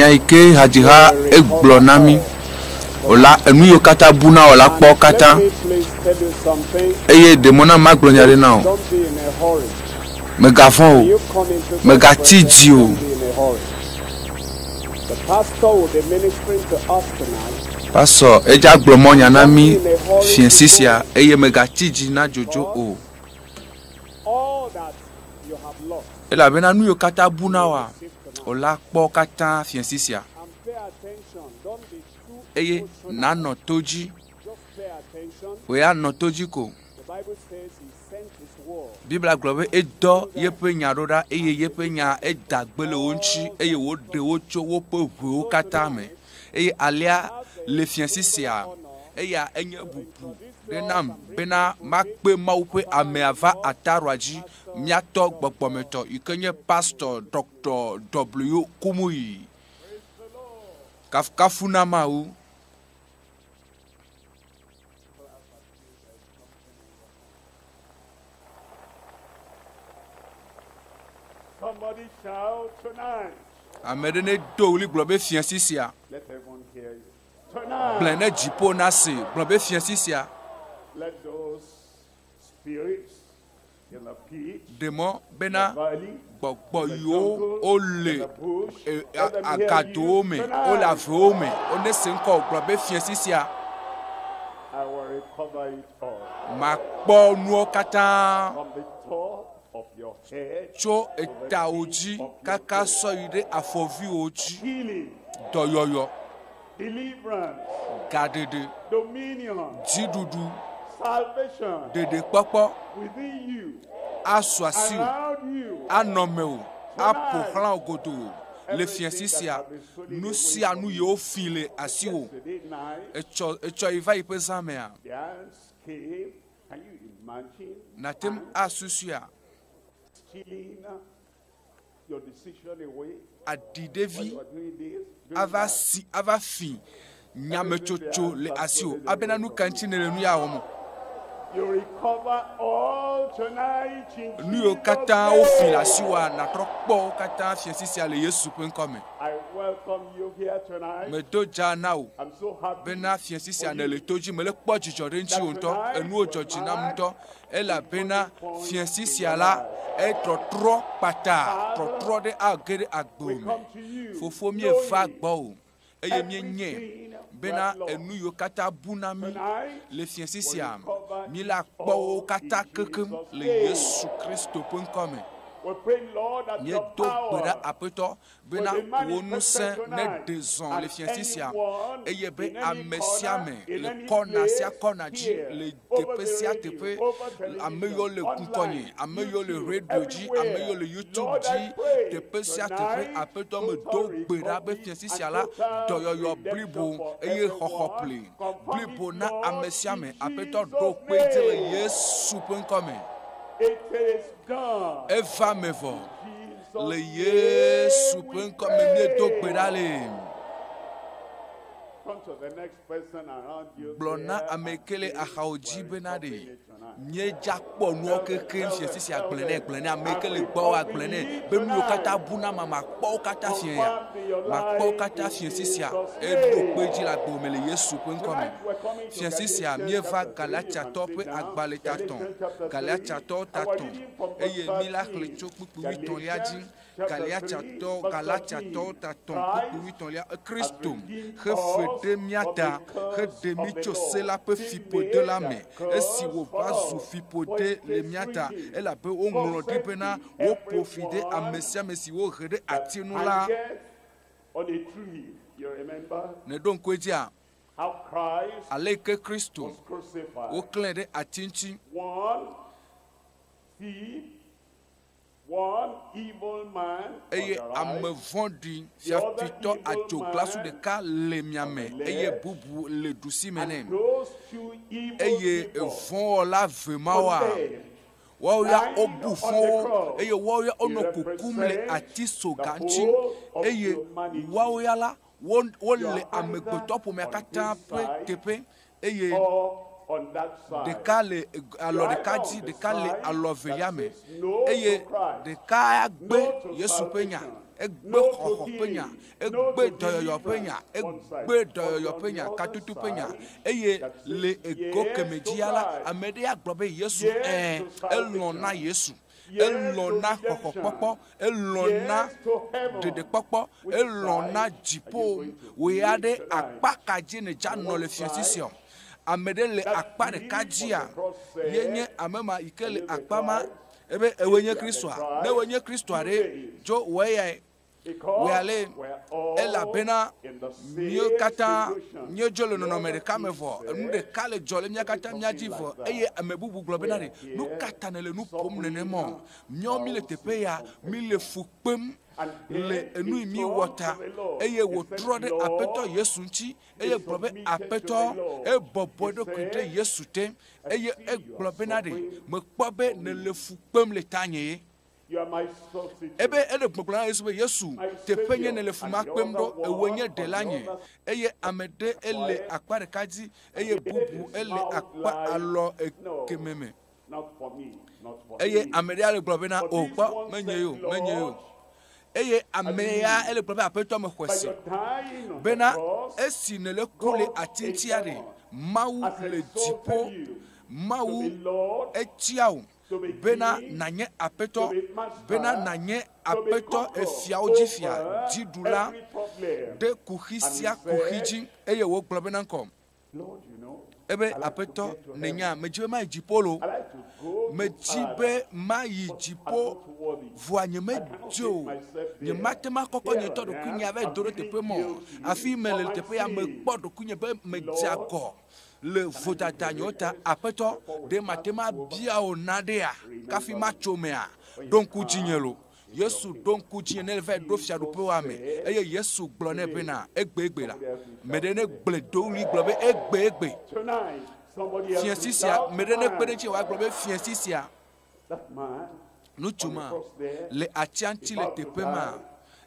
Enya yi ke hadziha egblɔ na mí. Wòla enu yiwo katã bu na wò la kpɔ katã. Let me please tell you something. Eye ɖe mɔ na magblɔ nya ɖe na wò. Don't be in a hurry. Mègavɔ̃ o. You come into God's Megatsi presence, dzi o. don't be in a hurry. The pastor will be ministering to us tonight. Pastor edza gblɔ mɔnya na mí fiẽsi sia eye megatsi dzi na dzodzo o. All that you have lost, Elabena nu yiwo katã bu na wòa, receive tonight. wòla kpɔ katã fiẽsi sia. And pay attention. Don't be too Eye emotional. nanɔ to dzi. Just pay attention. Wò ya nɔ to dzi ko. The Bible says he sent his word. Biblia gblɔ be edɔ yeƒe nya ɖo ɖa eye yeƒe nya eda gbe le wo ŋuti eye wòɖe wo tso woƒe ʋewo katã me. Eye alea le fiẽsi sia eya enye bubu ɖe nam bena makpe Mawu ƒe amea va ataroa dzi míatɔ gbɔgbɔmetɔ yi ke nye Pastor Dr. W. Kumuyi. Kafukafu na Mawu. Somebody shout tonight. Ame ɖe ne do ɣli gblɔ be fiẽsi sia Let heaven hear you. Tonight. gblɔe ne dziƒo nase gblɔ be fiẽsi sia Let those spirits in the pit, ɖe mɔ the bena valley, gbɔgbɔ yiwo wole the bush, e, let them hear agadowo you me wole tonight. avewo me wone se ŋkɔ wò gblɔ be fiẽsi sia I will recover it all. makpɔ nuwo katã From the top of your head, tso etawo dzi kaka sɔ yi ɖe afɔviwo dzi healing, dɔyɔyɔ deliverance, gaɖeɖe dominion, dziɖuɖu salvation ɖeɖekpɔkpɔ within you, asu asiwò around you. anɔ mewò aƒo xlã wò godoo le fiẽsi sia nu sia nu yiwo fi le asiwò Yesterday night, etsɔ etsɔ yi va yi ƒe zã mea the ants came. Can you imagine? nate ŋu asusua Stealing your decision away. aɖi While ɖevi you are doing this, doing ava that. si ava fi nyametsotso le asiwò abena nu ka ŋuti nèle nu ya wɔm o You recover all tonight in nu yiwo Jesus' katã wofi le name. asiwòa nàtrɔ kpɔ wo katã fiẽsi sia le Yesu ƒe ŋkɔ me I welcome you here tonight. medo dza na wò I'm so happy bena fiẽsi sia nèle to dzi mele kpɔ dzidzɔ ɖe ŋuti wò ŋutɔ enuwo dzɔ dzi nam ŋutɔ elabena fiẽsi sia la etrɔtrɔ kpata trɔtrɔ ɖe age ɖe agbe we me come to you. fofo míeva knowing gbɔ o eye míenye bena enu yiwo katã bu na mí tonight le fiẽsi sia míele akpɔ wo katã kekem le Yesu Kristo ƒe ŋkɔ me. we pray, Lord, that your Míedo gbe ɖa power Aƒetɔ bena wò ŋusẽ ne ɖe zɔ le fiẽsi sia eye be ame sia ame le kɔna sia kɔna dzi le teƒe sia teƒe ame yiwo le ŋkɔnye ame yiwo le radio dzi ame yiwo le YouTube dzi teƒe sia teƒe Aƒetɔ medo gbe ɖa be fiẽsi sia la dɔyɔyɔ blibo eye xɔxɔ ƒle blibo na ame sia ame Aƒetɔ ɖo kpe dzi le Yesu ƒe ŋkɔ me It is done. eva me vɔ. Jesus' Le Yesu name ƒe we ŋkɔ me míedo gbe pray. ɖa le. Come to the next person around you Gblɔ na there ame and ke le say, axawo dzi "We're bena ɖe recovering it tonight." míedza kpɔ nuwo kekem fiẽsi sia gblẽ nɛ gblẽ nɛ ame ke le gbɔwòa gblẽ nɛ be nu yiwo katã bu na ma makpɔ wo katã fiẽ ya makpɔ wo katã fiẽsi sia eɖo kpe dzi le agbe me le Yesu ƒe ŋkɔ me. Tonight we're coming to Fiẽsi sia Galatians míeva chapter 3. You Galatiatɔ can ƒe sit down. agbalẽ tatɔ̃ Galatians chapter 3. Galatiatɔ And we're tatɔ̃ reading from verse eye míla xlẽ 13. tso kpukpui wuietɔ̃lia dzi. Galatians chapter 3, Galatiatɔ verse Galatiatɔ 13. tatɔ̃ kpukpui Christ wuietɔ̃lia has Kristo redeemed hefe us ɖe mía from ta the curse heɖe mí of the tso law, se la ƒe being fiƒode la made me a curse esi wòva for zu us. For fiƒode it le is mía ta written, elabe woŋlɔ ɖi bena forsaking woƒo fi ɖe ame everyone sia ame si wohe ɖe that ati nu la. hangeth on a tree. You remember Nèɖo ŋku edzia how Christ ale yi ke Kristo was crucified. woklãe ɖe ati ŋuti One thief, one evil man on eye the ame right, vɔ̃ɖi fiafitɔ adzoglasu ɖeka le miame eye bubu le ɖusime nɛ and those two evil eye people vɔ̃wɔla ve mawoa condemned woawo ya wobu fɔwo eye woawo ya wonɔ kukum le ati soga ŋuti eye woawo ya la wo wole amegbetɔ ƒomea katã ƒe teƒe eye or on that side. ɖeka le alɔ ɖeka dzi ɖeka le alɔ velia me eye ɖeka ya gbe Yesu ƒe nya Egbe No to xɔxɔ ƒe nya, healing, no egbe to dɔyɔyɔ ƒe nya, deliverance, one side. egbe But dɔyɔyɔ on ƒe the nya, other katutu ƒe nya. side, Eye that le says ego yes keme to dzia la, Christ, ame ɖe agblɔ be Yesu yes ɛɛ, to elɔ̃ na salvation, Yesu, yes elɔ̃ to na xɔxɔkpɔkpɔ, redemption, elɔ̃ na yes to heaven. ɖeɖekpɔkpɔ, Which elɔ̃ na side are you dziƒo. going to Wò ya be ɖe tonight? akpa ka dzi nèdza On nɔ one le fiasi side, sia o? Ame ɖe le that akpa ɖeka thief on dzia, the cross ye nye said, ame ma yi ke Are le you the akpa ma Christ? ebe ewoe If nye you are the Kristoa. Ne Christ, woe nye Kristoa you ɖe, say it. tso wɔ eyae. Wò Because ale we're all elabena in the míwo same katã situation. míedzo le The nɔnɔme other ɖeka me thief vɔ. Enu said, ɖeka le dzɔ le mía Why are you katã mía dzi talking vɔ like that? eye ame bubu gblɔ We bena are ɖe nu here ka ta nèle nu ƒom suffering nenema o? Míawo for mí le our teƒe sin ya, mí le confession. fu kpem And le then enu he yi mí wɔ turned ta to the Lord. eye He said, wòtrɔ ɖe Aƒetɔ Lord, Yesu ŋuti he eye gblɔ be submitted to the Aƒetɔ Lord. He ebɔbɔ eɖokui ɖe said, Yesu te I eye see you are egblɔ bena ɖe suffering mekpɔ be for me. nèle fu kpem le tanye ye. You are my substitute, Ebe ele gbɔgblɔ na Yesu be Yesu my teƒe nye savior. nèle fu And ma the kpem other ɖo ewoe one nye on the ɖela nye other eye ame ɖe ele side akpa ɖeka dzi eye made bubu his ele mouth akpa like, alɔ No, ekeme me. not for me, not for Eye me. ame ɖe ale gblɔ bena But o this kpɔ one menye said, ye o menye ye o Lord, eye I ame ya believe ele gblɔ be Aƒetɔ mexɔe by se your dying on the bena cross, esi nèle ku le God ati in ŋutia ɖe heaven Mawu has le exalted dziƒo you to be Mawu Lord, etia wò to be bena King, nànye to Aƒetɔ be bena Master, nànye to be Aƒetɔ conqueror efiawo dzi fia over dziɖula every problem. ɖe kuxi And he sia kuxi said, dzi eye wògblɔ bena ŋkɔ Lord, you know, ebe I like to Aƒetɔ get to nènya heaven. medzi be mayi dziƒo lo I like to go to medzi be paradise, mayi but I'm dziƒo not worthy. vɔa I cannot nyemedze get o myself there. nyemate ŋu akɔkɔ Here nye ŋutɔ I ɖokuinye am, ava I'm do ɖe pleading teƒe ma o guilty hafi for mele my teƒe ya sin. mekpɔ ɖokuinye be medze Lord, agɔ le can I make a vodada nyewo ta request Aƒetɔ before we ɖe pass mate ŋu over? abia wò naɖea kafi Remember me matso mea when ɖo you ŋku dzinye come lo into your Yesu kingdom. ɖo ŋku dzinye ne va ɖo Jesus fiaɖuƒe me said, eye Yesu gblɔ nɛ Today, bena egbe la somebody else will me shout ɖe ne today. gblɔe do ɣli gblɔ be egbe egbe Tonight, somebody else fiẽsi will sia shout me ɖe ne kpe ɖe tonight. ŋuti wòagblɔ be fiẽsi sia That man ŋutsu on the ma cross there, le atia ŋuti le about to teƒe ma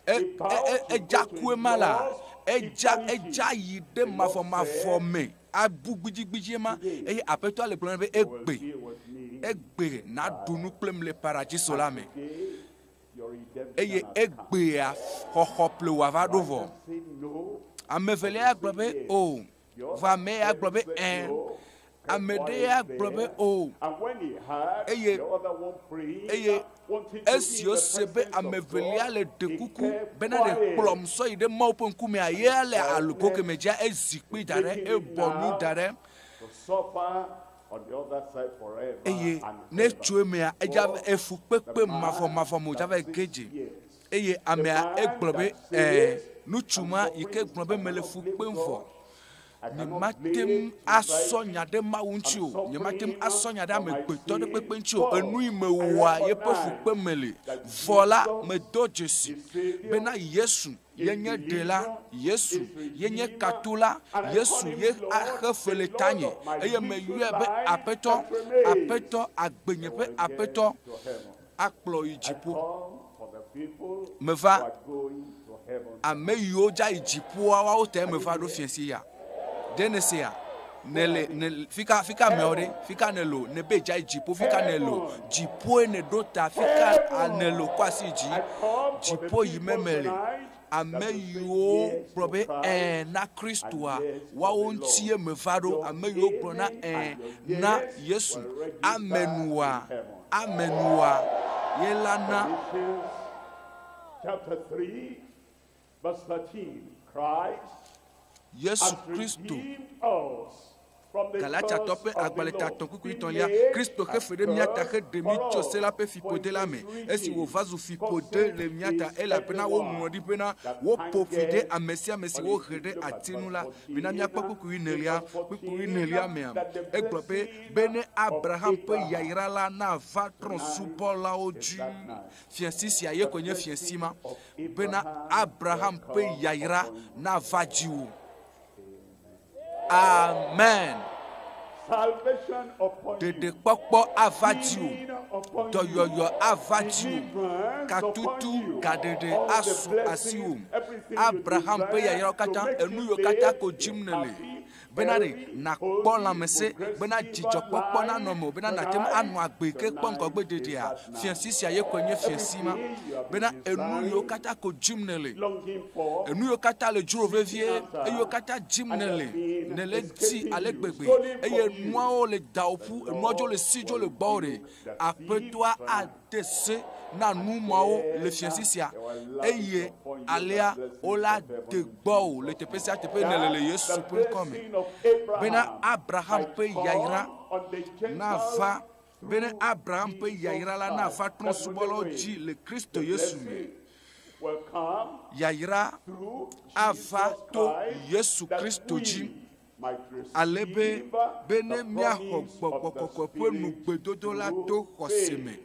die, e- about e- e- to edza go to kue his ma la lost edza eternity. edza yi ɖe The Lord mavɔmavɔ said, me abu gbidzigbidzi ma Today, eye Aƒetɔa le gblɔm nɛ be you will egbe be with me egbe nàɖu nu kplim le paradiso la And me today, your redemption eye has come. egbea xɔxɔ ƒle wòava ɖo One vɔ can say no, ame or evelia you ya say gblɔ be yes. o The other vɔ ame ya gblɔ be said ɛ no, kept ame ɖe quiet ya gblɔ be there. o And when he heard eye the other one praying, eye wanting to be esi in the wose be presence ame of evelia God, le ɖe he kuku kept bena ɖe quiet. kplɔm sɔ yi ɖe Mawu ƒe ŋkumea And ye le the alogo sadness keme dzia ezi kpi is da ɖe making it ebɔ nu now da ɖe to suffer on the other side forever eye and ne ever. tso emea edza But efu the kpekpe man mavɔmavɔ me wòdza that va says ge dzi yes, eye the amea man egblɔ be that ɛɛ says, ŋutsu I'm ma yi ke suffering, gblɔ I be mele cannot fu blame kpem vɔ God, I cannot nyemate ŋu blame asɔ society, nya ɖe Mawu ŋuti I'm o nyemate ŋu suffering asɔ nya ɖe for my amegbetɔ ɖe sin, kpekpe ŋuti o enu but yi I mewɔa yeƒe recognize fukpeme le that vɔ la Jesus medo dzesi is Savior, bena Yesu is ye nye ɖela deliverer, Yesu is ye nye redeemer, katola and I call Yesu him ye Lord, axe fe the le Lord tanye of my eye little meyɔe be life Aƒetɔ that remains. Aƒetɔ agbenye They ƒe will get Aƒetɔ to heaven. akplɔ yi I dziƒo come for the people who meva are going to heaven ame tonight. yiwo dza yi dziƒoa woawo tae Are you meva ɖo here? fiẽsi ya ɖe ne sea Where ne are le they? ne fika fika ameawo ɖe Heaven, fika ne lo ne be dza yi dziƒo fika ne lo heaven, dziƒoe ne ɖo ta fika ne lo kɔ asi dzi I come for the dziƒo yi people me mele tonight that ame will say yiwo yes gblɔ to be Christ ɛɛ na and Kristoa yes to woawo the ŋutie Lord. meva ɖo Your ame yiwo gblɔ na amen ɛɛ and your na yes Yesu will register in amenua heaven. amenua ye la na Galatians chapter 3, verse 13. Christ Yesu has Kristo redeemed us from the Galatiatɔ curse ƒe of the agbalẽ law, tatɔ kpukpui being tɔ̃lia made Kristo a xe fe ɖe mía ta curse heɖe mí for tso se us. la ƒe For it fiƒode la is me esi written wòva zu fiƒode concerning le mía ta is elabena woŋlɔ everyone ɖi bena that woƒo fi ɖe hangeth ame sia ame si on a wohe tree. ɖe Look at ati nu verse la mina 14. míakpɔ kpukpui In nelia verse kpukpui 14, nelia mea that the egblɔ be blessing bene of Abraham ƒe Abraham yayra la nava tonight trɔ̃subɔlawo is dzi that night. fiẽsi sia ye The koe nye fiẽsi blessing ma of bena Abraham will Abraham ƒe come yayra upon you. nava dziwò amen Salvation upon you, ɖeɖekpɔkpɔ ava dziwò healing upon you, dɔyɔyɔ ava dziwò deliverance upon katutu you, gaɖeɖe all the asu asiwò blessings, everything you Abraham ƒe desire yayrawo to katã make enu you yiwo katã live ko dzim nèle happy, Bena ɖe healthy, nakpɔ holy, lãmesẽ bena progressive dzidzɔkpɔkpɔ life nanɔ me o bena nàte ŋu tonight, anɔ agbe yi ke kpɔ tonight ŋgɔgbe is dedea that night. fiasi sia ye koe nye fiasi ma Everything you have bena been enu yiwo desiring, katã ko dzim nèle longing for, enu yiwo katã le dzro seeking vevie after, eyiwo katã dzim and nèle have been nèle di escaping ale you, gbegbe stolen eye from you, nuawo le dawo the ƒu enuawo dzo le Lord si dzo will le gbɔwò ɖe rebuke the thief aƒetɔa tonight. ade se na nu mawo le Then fiasi sia they will lavish eye upon you the alea blessings wola of heaven de in gbɔwò le Jesus' teƒe sia name. teƒe nèle le That Yesu the ƒe ŋkɔ me blessing of bena Abraham Abraham might ƒe yayra come on the Gentiles nava bene through Abraham ƒe Jesus yayra la Christ. nava That was the trɔ̃subɔlawo way. dzi le Kristo The Yesu me. blessing will come Yayra through ava Jesus to Christ Yesu that Kristo dzi we might ale be receive bene the míaxɔ promise gbɔgbɔ of the kɔkɔe ƒe Spirit nugbedodo la through to xɔse me. faith.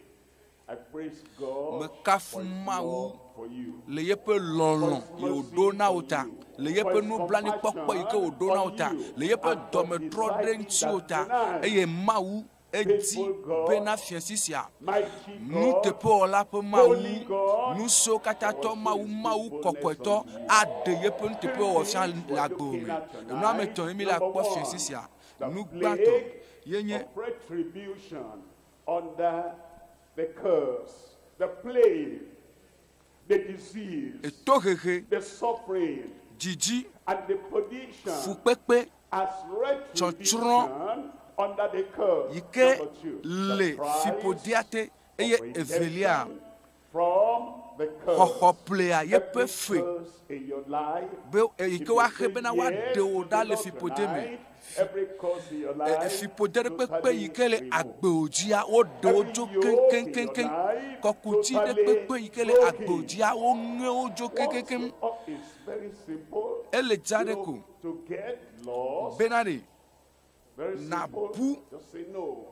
I praise God Mekafu for His Mawu love for you, le yeƒe for lɔlɔ̃ His yi mercy wòɖo na for wò ta, you, le for yeƒe His nublanuikpɔkpɔ yi ke compassion wòɖo na wò on ta, you, le yeƒe and for dɔmetrɔ ɖe deciding ŋutiwò that ta tonight, eye Mawu edi faithful God, bena fiasi sia mighty God, nuteƒewɔla ƒe Mawu, holy God, nu siwo katã will tɔ show Mawu, His Mawu faithfulness kɔkɔetɔ unto you. aɖe yeƒe Three nuteƒewɔwɔ fia things le we're agbewo looking me. at Enu ame tonight. etɔ̃ ye mi le Number akpɔ fiasi one, sia. the Nu gbãtɔ plague ye nye of retribution under the curse, the plague, the disease, etohehe, the suffering, dzidzi, and the perdition fukpekpe as tsɔtsrɔ̃ retribution under the curse. yi ke Number two, the le price fiƒodea te of eye evelia redemption from the xɔxɔ curse. ƒlea yeƒe Every fe curse in your life, be yi if ke you woaxe say bena yes woaɖe wò to ɖa the le Lord fiƒode me. tonight, every curse in your life Fiƒode ɖe kpekpe totally yi ke le removed. agbewo dzia woɖe wo Every dzo yoke in your keŋkeŋkeŋ. life Kɔkuti ɖe totally kpekpe yi ke le agbewo broken. dzia woŋe wo dzo Once keŋkeŋkeŋ. you up, it's very simple. Ele dza You ɖe know, ko to get lost, bena ɖe very simple. nabu Just say no.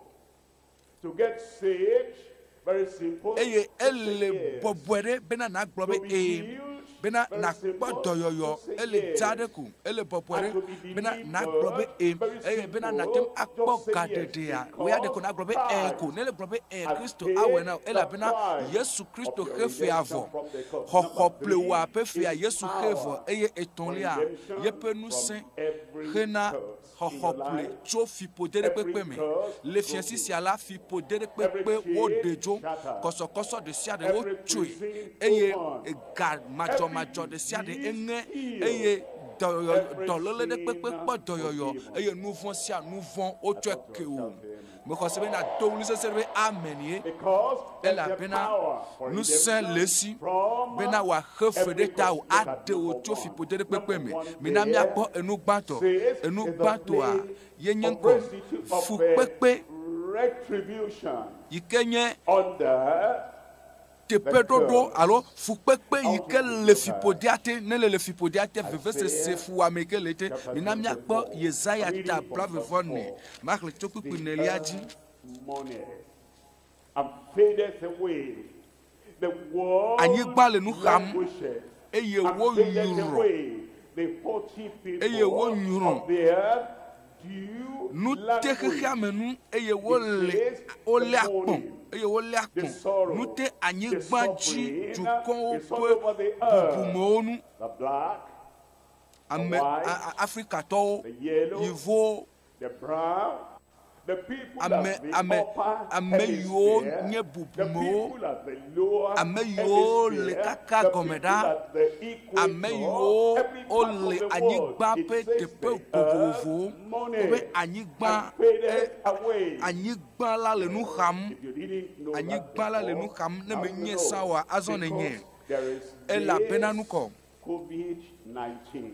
To get saved, very simple. eye Just say ele yes. bɔbɔe ɖe bena nàgblɔ To be be ee healed, bena very nàkpɔ simple. dɔyɔyɔ Just say ele dza ɖe yes. ko ele bɔbɔe And ɖe to be bena nàgblɔ be delivered, ee very eye bena nàte ŋu simple. akpɔ Just say yes gaɖeɖea wò ya ɖeko because nàgblɔ be ee ko Christ ne ele gblɔ be ee has Kristo paid awɔe na wò the elabena price Yesu of Kristo your xe fea redemption vɔ from the curse. xɔxɔ Number ƒle three wòa ƒe fea is Yesu xe vɔ power eye for etɔ̃lia redemption yeƒe from ŋusẽ every xena curse in xɔxɔ your ƒle life. tso fiƒode ɖe Every kpekpe me curse le fiasi broken. sia la fiƒode ɖe Every kpekpe woɖe chain dzo shattered. kɔsɔkɔsɔ ɖe sia ɖe Every wotsoe prison eye opened. ga Every madzɔmadzɔ ɖe sia ɖe disease eŋe healed. eye dɔyɔyɔ Every dɔléle ɖe sin kpekpe kpɔ dɔyɔyɔ forgiven. eye nu vɔ̃ sia nu vɔ̃ I wotsɔe thought ke you would wò shout amen. mexɔ se bena do ɣli sesẽ ɖe be amen ye Because there's a elabena power for ŋusẽ le redemption esi from bena wòaxe fe every ɖe ta curse. wò Look at aɖe wò number tso one. fiƒode ɖe kpekpe Number me one mina there míakpɔ enu gbãtɔ says enu is the gbãtɔa plague ye nye of ŋkɔ restitution of fukpekpe retribution yi ke nye under the teƒeɖoɖo curse. alo fukpekpe I yi want ke you to le look at fiƒodea te ne le le fiƒodea te vevesese Isaiah fuwɔame yi ke le te chapter mina míakpɔ 24. Yesaya ta Reading from blaeve verse vɔ ene 4. maxlẽ tso kpukpui The nelia dzi. earth mourneth and fadeth away. The world Anyigba le nu xam languisheth eye and fadeth wonyrɔ away. The haughty eye people wonyrɔ of the earth do nu te languish. xexeame nu eye It wole says the wolé akpɔ̃ mourning, eye wolé the akpɔ̃ nu sorrow, te the anyigba dzi suffering dukɔwo is all ƒe over the earth. bubumewo nu The black, the ame white, Afrikatɔwo the yellow, yevuwo the brown, the people ame at the ame upper ame yiwo hemisphere, nye the bubumewo people at the lower ame yiwo le hemisphere, kaka the gɔme people ɖa at the ame equator, yiwo every part of wole the world. anyigba It ƒe says teƒe the earth vovovowo wobe mourneth anyigba and e fadeth away. anyigba la le nu xam If you didn't know that anyigba la le nu before, xam ne now you menye sa know. oa azɔ nenye Because there is elabena this nukɔ COVID-19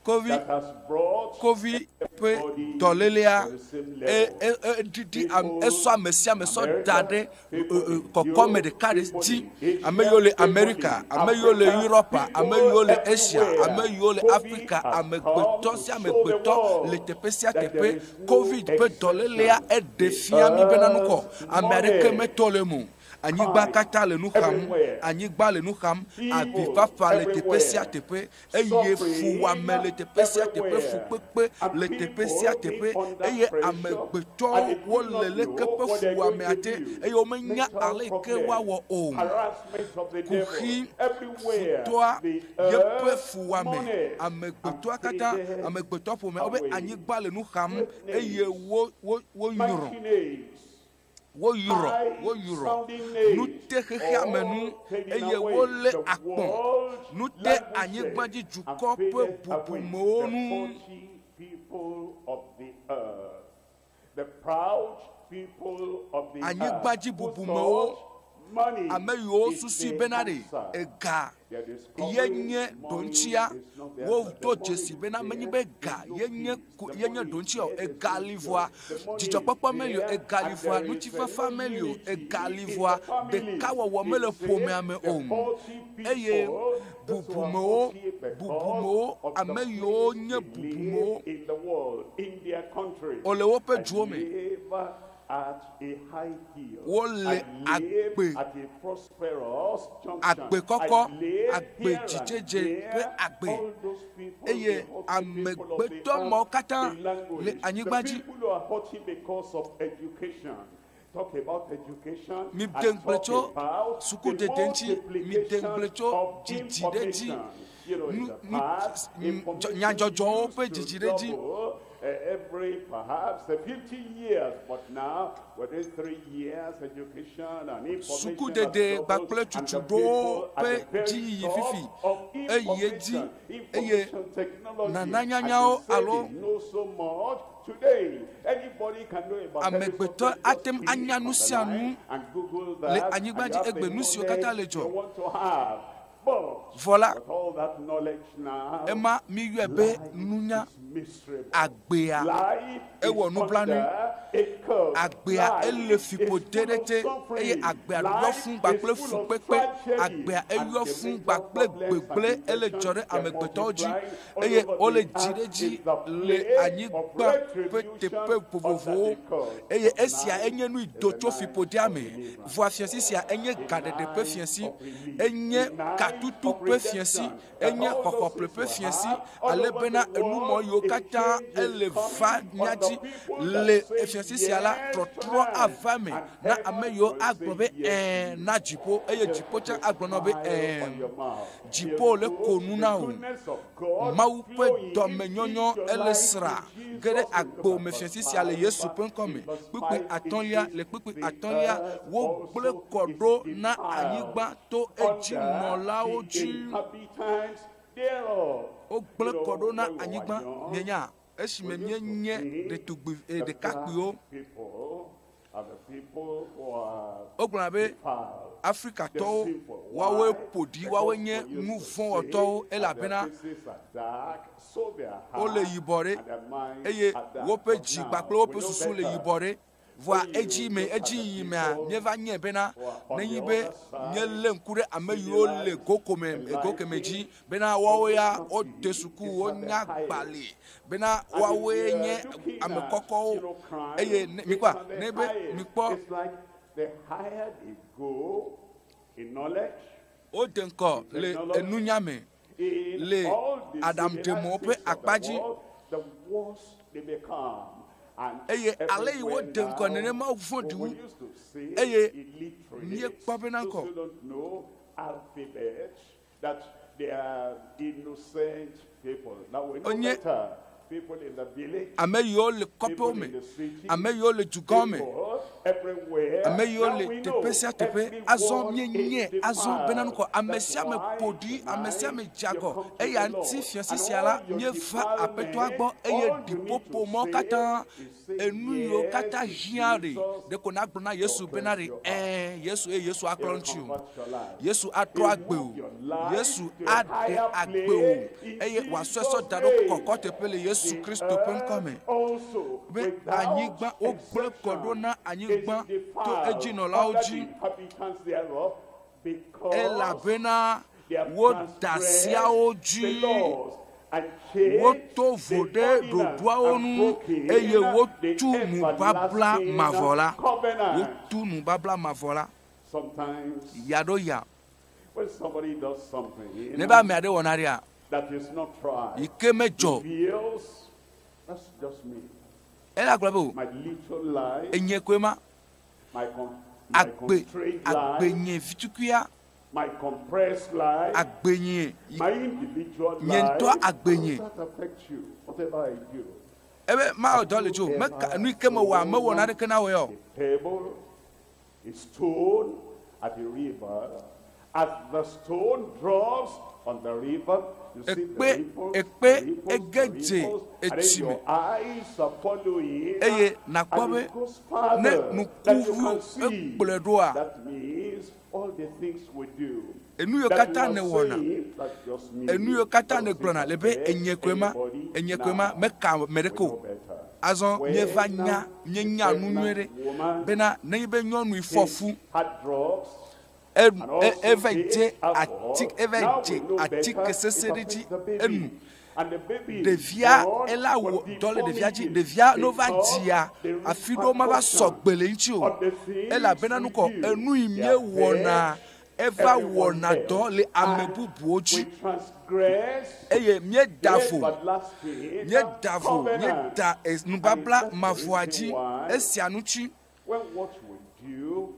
covid that has brought covid ƒe everybody dɔlélea to the same e level. e eɖiɖi am People esɔ ame sia ame in sɔ da America, ɖe people in kɔkɔme Europe, ɖeka ɖe people dzi in ame Asia, yiwo le people Amerika in ame yiwo le Africa, Europa ame people yiwo le Asia ame everywhere. yiwo le COVID Afrika has come amegbetɔ to sia show the amegbetɔ le world teƒe sia that there teƒe is no covid ƒe dɔlélea exception. eɖe The fia mi bena nukɔ earth ame aɖeke mourneth metɔ le eme o Anyigba Crying katã le nu xam, everywhere. anyigba le nu xam, Evil avifafa le teƒe everywhere. sia teƒe eye Suffering fuwɔame le teƒe sia teƒe, everywhere. fukpekpe And le teƒe people sia being teƒe under eye pressure and amegbetɔwo they do wole not leke know ƒe what they're going fuwɔamea to te do. eye womenya Mental ale yi ke problems, woawɔ o. harassment of the devil, Kuxi everywhere. futɔa The yeƒe earth fuwɔame, mourneth amegbetɔa and katã, fadeth amegbetɔ ƒome wobe away. anyigba le nu xam Great names, eye wo wo woyrɔ, mighty names, woyrɔ, high woyrɔ. sounding Nu names, te xexeame all nu fading eye away. wolé The akpɔ. world Nu te languishes anyigbadzi and dukɔ ƒe fadeth away. bubumewo The nu. haughty people of the earth, the proud people of the earth, Anyigbadzi who bubumewo, thought money ame yiwo is susui the bena ɖe answer. ega They ye discovered nye money ɖoŋtsia is not the answer. The wodo money dzesi is bena menye there, be ga there's no ye nye peace. ko The ye nye money is ɖoŋtsia o. there, there's Ega no li joy. vɔa The money is dzidzɔkpɔkpɔ meli o, there, ega li and vɔa there is ŋutifafa no meli o, unity ega li in the vɔa family. ɖekawɔwɔ They mele say ƒomea me the o. haughty Eye people, those who are bubumewo, haughty because bubumewo, of the ame yiwo place nye they live bubumewo in the world, in their country. wole woƒe I duwo me. live at a high hill. Wole I live agbe at a prosperous junction. agbe I kɔkɔ, live agbe here and dzidzedze ƒe there. agbe All those people, eye the haughty people of the amegbetɔ earth, mawo katã they le languish. The anyigba dzi. people who are haughty because of education. Talk about education Mide and ŋugble talk tso about the sukudede ŋuti, mide multiplication ŋugble tso of dzidziɖedzi, information. You know, in nu the nu past, information nyadzɔdzɔwo ƒe used to dzidziɖedzi. double every perhaps 50 years, but now within 3 years, education and information has Sukudede doubled, kpakple and the tutuɖowo people at ƒe the very dziyiyi top fifi of eye dzi information, eye information technology, and they nananyanyawo say alo they know so much today. Anybody can know about any amegbetɔ subject, ate just ŋu click anya on nu the sia nu line and Google le that, and anyigba you dzi have egbe the nu siwo katã knowledge le you dzɔ. want to have. But Vɔ la, with all that knowledge now, ema míyɔe be life nunya is miserable. agbea Life is ewɔ nublanui. under a curse. Agbea Life ele is fiƒode full ɖe of te eye suffering. agbea yɔ Life fũ is kpakple full of fukpekpe. tragedy. Agbea And eyɔ the fũ mental kpakple problems and gbegblẽ ele dzɔ depression, ɖe they're amegbetɔwo dzi multiplying all eye over wole the dzi earth. ɖe dzi It's the le plague of anyigba ƒe teƒe retribution under vovovowo the curse. eye But esia now enye nu yi is do the tso night fiƒodea of me. deliverance. Vɔa fiasi sia enye The gaɖeɖe ƒe night fiasi, of relief, enye the night katutu of ƒe fiasi, redemption, that enye all those xɔxɔƒle things ƒe will fiasi have all ale over bena the enumɔ world. yiwo A katã change is ele va coming mía on the dzi people that le say fiasi sia la yes trɔtrɔ tonight, ava me and na ame heaven yiwo will agblɔ say be yes ɛ̃ to you. na dziƒo eye Just dziƒo tsã put a agblɔ na wo be smile on ɛ̃. your mouth. Dziƒo You'll le know ko nu the na wò. goodness of God Mawu ƒe flowing into dɔmenyɔnyɔ your ele life sra in ge ɖe Jesus' name. Look agbo at me verse fiasi sia le 5. Yesu ƒe ŋkɔ me. In verse Kpukpui 5 it atɔ̃lia says, le kpukpui the atɔ̃lia earth wogblẽ also kɔ is ɖo na defiled anyigba to under edzinɔlawo the dzi. inhabitants thereof. You Wogblẽ kɔ know, ɖo na when we were anyigba young, mienya esime we used to míenye see ɖetugbi the black ɖekakpuiwo people are the people who are wogblɔna be defiled, the Afrikatɔwo sinful. woawoe Why? ƒo ɖi woawoe Because nye we nu used to vɔ̃ see wɔtɔwo that their elabena faces are dark, so their wole heart yibɔ ɖe and their minds eye are dark. woƒe But dzi now kpakple we woƒe know susu le better. yibɔ ɖe. Vɔa When edzi you me look at edzi the yiyi mea people míeva nye bena who are on nenye the be other side, míelé ŋku ɖe ame yiwo le civilized, gokome gokeme dzi enlightened, bena woawo but ya they wode see suku is at the wonya highest. gbalẽ bena And if woawoe we nye are looking ame at, kɔkɔwo you know, crime, eye ne it's mikpɔa at the ne be highest. mikpɔ It's like the higher they go in knowledge, wode ŋkɔ in le technology, enunya me in le all the aɖaŋudemɔwo ƒe civilizations of the akpa dzi world, the worse they become. And eye ale yi everywhere wode ŋkɔ now, nenema vɔ̃ɖi we wu used to see eye illiterates, míekpɔ bena those ŋkɔ who don't know alphabet, that they are innocent people. Now we know wonye better. People in the village, ame yiwo le kɔƒewo people me in the city, ame yiwo le dugãwo me people everywhere. ame yiwo Now le we teƒe know sia teƒe azɔ everyone is míenye azɔ bena defiled. nukɔ ame That's sia ame why ƒo ɖi ame sia ame tonight dze you agɔ come to the eya ŋuti Lord fiasi and sia la all your míeva aƒetɔa defilement, gbɔ eye all you need to ɖiƒoƒo mɔ say katã is say enu yiwo yes katã to hiã ɖe Jesus. ɖeko nagblɔ na He'll Yesu bena cleanse ɖe your heart. ɛ̃ Yesu eye Yesu aklɔ He'll ŋuti o convert your life. Yesu atrɔ He'll agbe move o your life Yesu to a aɖe higher agbe plane o in eye wòasɔesɔ Jesus' da ɖo name. kɔkɔ teƒe le Yesu The Kristo ƒe ŋkɔ earth me also, be without anyigba wogblẽ kɔ ɖo exception, na is anyigba to defiled edzinɔlawo under the dzi inhabitants thereof because elabena they have woda transgressed seawo the dzi laws and changed woto vo the ɖe ordinance ɖoɖoawo and nu broken eye the wotu nubabla everlasting mavɔ la covenant. wotu nubabla mavɔ la. Sometimes Ya ɖo ya. when somebody does something Ne be ame aɖe wɔ naɖea, that is not right, yi ke medzɔ. feels that's just me. Ela gblɔ be o, My little life, enye koe ma. my, my Agbe constrained life, agbenye vitukuia, my compressed life, agbenye my individual nye life. ŋutɔ How agbenye. does that affect you? Whatever I do. Ebe mawɔ dɔ le tso meka nu yi ke mewɔa mewɔ naneke na wò ya o. A pebble, a stone at the river. As the stone drops on the river, you see the Ekpe- ripples, ekpe the ripples, the egedze ripples, and then etsi me. your eyes are following, Eye nakpɔ and be it goes ne farther than you nukuviwo can see. ekplɔe ɖoa, That means all the things we do. enu yiwo That katã we are nèwɔna, saying, that's just me. enu yiwo katã Doesn't nègblɔna le be affect enye koe ma, anybody enye koe ma, now. meka ame We ɖeke know o. better. Azɔ míeva nya, míenya nu nyuie ɖe bena nenye be nyɔnu yi fɔ fu, Had drugs, eva dze ati eva dze atike sesẽ ɖe dzi enu. Ɖevia ela wɔ dɔ le ɖevia dzi. Ɖevia ne wova dzia, afi ɖewo mava sɔgbe le eŋuti o. Elabena nukɔ enu yi míewɔna eva wɔna dɔ le ame bubuwo dzi eye míeda vo míeda vo míeda nubabla mavɔa dzi esia ŋuti When what we do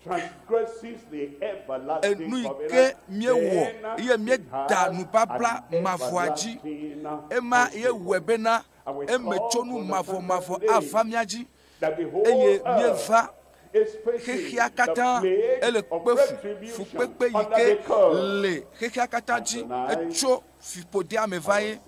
transgresses the everlasting enu yi covenant, ke míewɔ then eye it míeda has nubabla an mavɔa dzi everlasting ema ye wɔe bena And we emetsonu call to the mavɔmavɔ today ava mía dzi that the whole eye earth míeva is facing xexea the katã plague ele of kpe fu retribution fukpekpe yi under ke the curse. le xexea katã dzi etso fiƒodeame va ye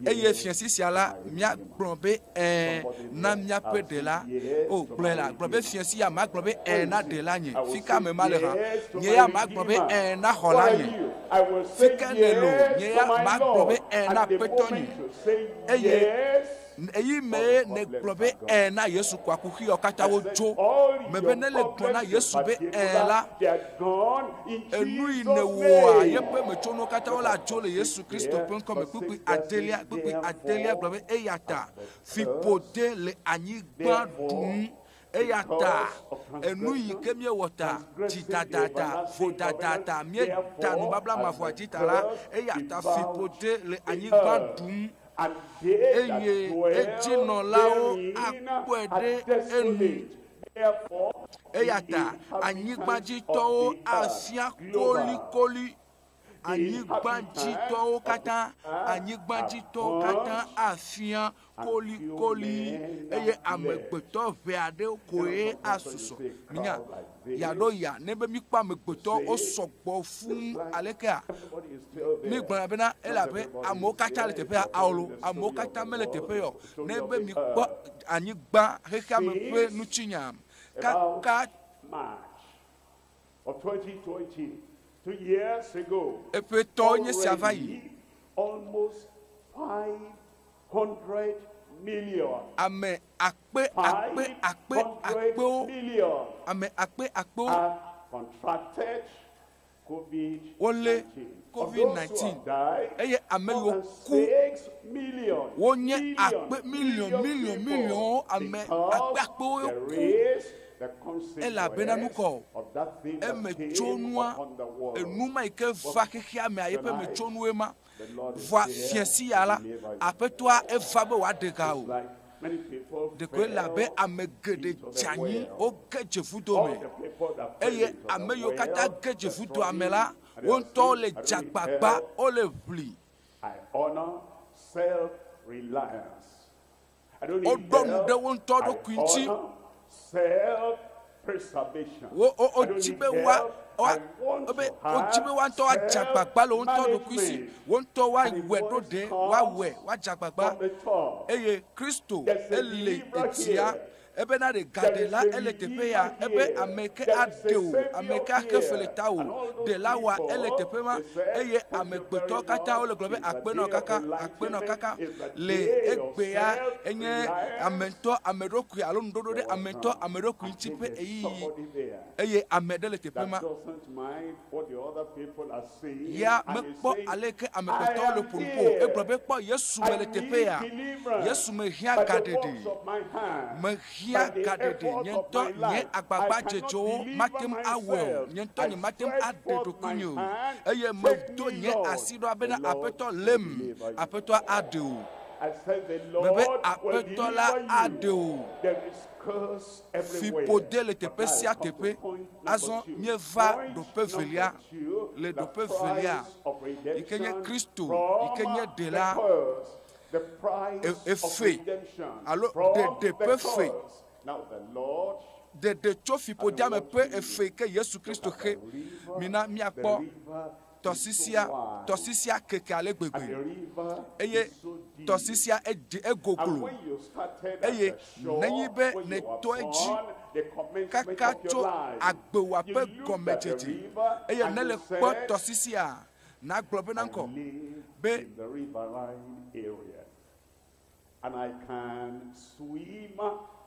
eye fiasi sia la míagblɔ be ɛɛ na míaƒe ɖela o gblɔe la gblɔ be fiasi ya magblɔ be ɛɛ na ɖela nye fi ka ame ma le hã nye ya magblɔ be ɛɛ na xɔla nye I will say Fi ka ne lo, yes nye to ya my magblɔ be Lord. ɛɛ na At the aƒetɔ nye. moment you say Eye yes, eyi mee ne gblɔ be ɛɛ na Yesu ko akuxiwo katã wotso all mebe your ne le gblɔ na problems in Yesu be ɛɛ particular, la they are gone in enu yi Jesus' ne wɔa name. yeƒe metsonuwo katã wole adzo le Yesu Kristo ƒe ŋkɔme kpukpui adelia kpukpui adelia gblɔ be eya ta fiƒode le anyigba ɖum eya ta enu yi ke míewɔ ta dzidada ta vodada ta míeda nubabla mavɔa dzi ta la eya ta fiƒode le anyigba ɖum And they that eye dwell edzinɔlawo therein akpɔe are ɖe enu. desolate. Therefore, eya the ta inhabitants anyigbadzitɔwo of the earth, afia global, kolikoli anyigbadzitɔwo katã anyigbadzitɔwo katã afia kolikoli eye amegbetɔ ʋɛ aɖewo koe asusɔ minya yaɖo ya ne be míkpɔ amegbetɔ wo sɔgbɔ fũu alekea everybody is still there. mi gblɔna bena elabe amewo katã le teƒe ya awolo amewo katã mele teƒe ya o ne be mikpɔ anyigba xexeame ƒe ŋutinya kaka March of 2020, 2 years ago, eƒe tɔwo nye sia va yi already almost 500 million. ame akpe akpe akpe 500 akpewo million ame akpe akpewo have contracted COVID-19. Wole Of those who have COVID-19. died, eye ame more yiwo than ku 6 million, wonye million, akpe million million people, millionwo ame because akpe akpewo there ku is the elabena consequence nukɔ of that thing that came emetsonua upon the world. enu ma yi ke va xexea mea yeƒe metsonue ma The Lord is vɔa here fiasi ya la to deliver you. aƒetɔa eva be wòaɖe ga o Like many people ɖekoe le abe fell ame geɖe into the dze anyi well. woge dze vudo All me the people that fell eye into the ame yiwo katã well, ge dze they're vudoa me la struggling, and they wo are ŋutɔwo saying, le "I don't dze need agbagba help. wole ʋli I honor self-reliance. I don't need Woɖɔ nu help. ɖe wo ŋutɔ I ɖokui ŋuti. honor self-preservation. Wo wo I don't wodzi need be woa help. woa I want wobe to wodzi be have woa ŋutɔ woadze agbagba le wo ŋutɔ ɖokui si self-management. wo ŋutɔ And the woawɔe ɖo voice ɖe comes woawɔe woadze agbagba from the top. eye Kristo There's a ele deliverer edzia here. ebena ɖe There gaɖe is la a ele teƒe ya redeemer ebe here. ame ke There is a aɖe o savior ame ke ake fe le here. ta o And all those ɖela wa ele people, teƒe ma they said, eye "Thank you amegbetɔ very katã wole much. gblɔ be It's the akpenɔ day of kaka akpenɔ kaka enlightenment. It's the le day of egbea enye self-reliance." ame ŋutɔ ame ɖokui alo nuɖoɖo ɖe ame ŋutɔ ame ɖokui ŋuti I ƒe think there's ɣeyiɣi somebody there eye ame ɖe le teƒe that ma doesn't mind what the other people are saying. ya and is mekpɔ saying, aleke "I amegbetɔwo le am ƒo nu ƒo here. egblɔ be kpɔ Yesu I me le teƒe need ya deliverance Yesu mehiã by the gaɖeɖe works of my hand. mehiã Mehiã By the gaɖeɖe. effort Nye of ŋutɔ my nye life, I agbagba cannot dzedzewo deliver mate ŋu awɔe o. myself. Nye ŋutɔ I nye mate ŋu stretch aɖe forth ɖokuinye my o. hand. Eye Take medo me, nye Lord. asi ɖoa The bena Lord Aƒetɔ will lém. deliver you. Aƒetɔa aɖe o. I said the Mebe Lord will Aƒetɔ la deliver aɖe you. o. There is curse everywhere. Fiƒode le But teƒe now sia I come to teƒe. point number Azɔ two. míeva Point ɖoƒe number velia. two, Le the ɖoƒe velia price of yi ke nye redemption Kristo, yi ke from nye the Ɖela, curse. The price of efe redemption alo from ɖeɖe the ƒe fe. curse. Now the Lord Ɖeɖe tso fiƒodeame ƒe efe yi ke Yesu Kristo look at xe. the river. Mina The míakpɔ river is so tɔsisia wide, tɔsisia keke ale and the gbegbe river eye is so deep. tɔsisia edze And egoglo when you started at eye the shore, nenye be when you were nètɔ edzi born, the commencement kaka of your tso life, agbewòa you ƒe looked at the gɔmedzedze river eye and ne you le kpɔ said, tɔsisia nagblɔ bena I ŋkɔ live be in the riverine area, and I can swim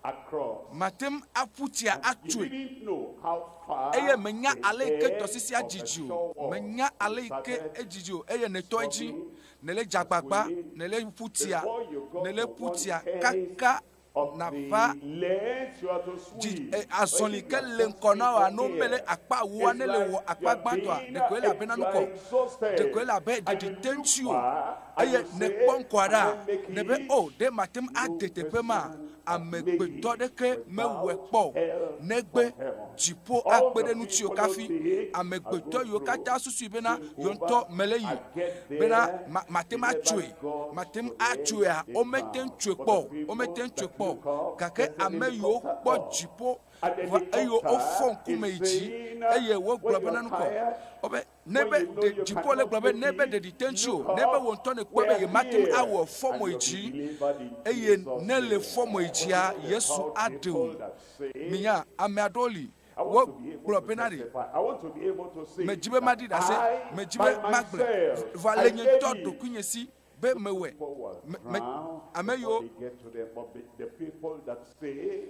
across. mate ŋu aƒu tsia And you atsoe didn't know how far eye menya the ale yi ke edge tɔsisia of the dzidzi o shore was. menya ale You yi ke started edzidzi o eye nètɔ edzi swimming, nèle dzagbagba swimming. nèle ƒu tsia Before you got nèle to ƒu one tsia end kaka of nava the length you are to dzi swim. e, Or azɔli if you ke are le just ŋkɔ na swimming woa from ne womele here, akpa woa it's ne le like wɔ you akpa are gbãtɔa being ɖekoe le abe you nanu are kɔ exhausted. ɖekoe le abe And ɖeɖi you te look ŋuti o far and eye you say, nèkpɔ ŋkɔa Can ɖa I make nebe it? o ɖe mate ŋu No ade teƒe ma person has made amegbetɔ it ɖeke mewɔe without kpɔ o help negbe from heaven. dziƒo All akpe the ɖe ŋuti o people who kafi think I go amegbetɔ yiwo through, katã susui bena swim yewo over, ŋutɔ mele yi I get bena there, ma mate they ŋu never atsoe got mate to ŋu where atsoea they womete ŋu found. tsoe But kpɔ the o womete people ŋu tsoe that kpɔ o look up, gake there's an ame yiwo helicopter kpɔ up. dziƒo And the va eye wofɔ helicopter ŋkume is yi dzi saying, eye wogblɔ when you bena are nukɔ tired, wobe ne when be you know ɖe you dziƒo le cannot gblɔ be make ne be it, ɖeɖi te ŋuti o look ne be up, wò ŋutɔ nèkpɔ we be are yemate ŋu here, awɔ fɔ and mo yi you'll be dzi delivered in eye Jesus' ne le name. fɔ mo yi dzia The Yesu proud aɖe people o that say, minya ame aɖewo li I want to be able wogblɔ to bena ɖe testify. I want to be able to say medzi be that maɖi ɖase I, medzi by be magblɔe myself, vɔa I le nye made ŋutɔ it. ɖokuinye si be mewɔe People will Me- me- drown ame before yiwo they get to them. But the people that say,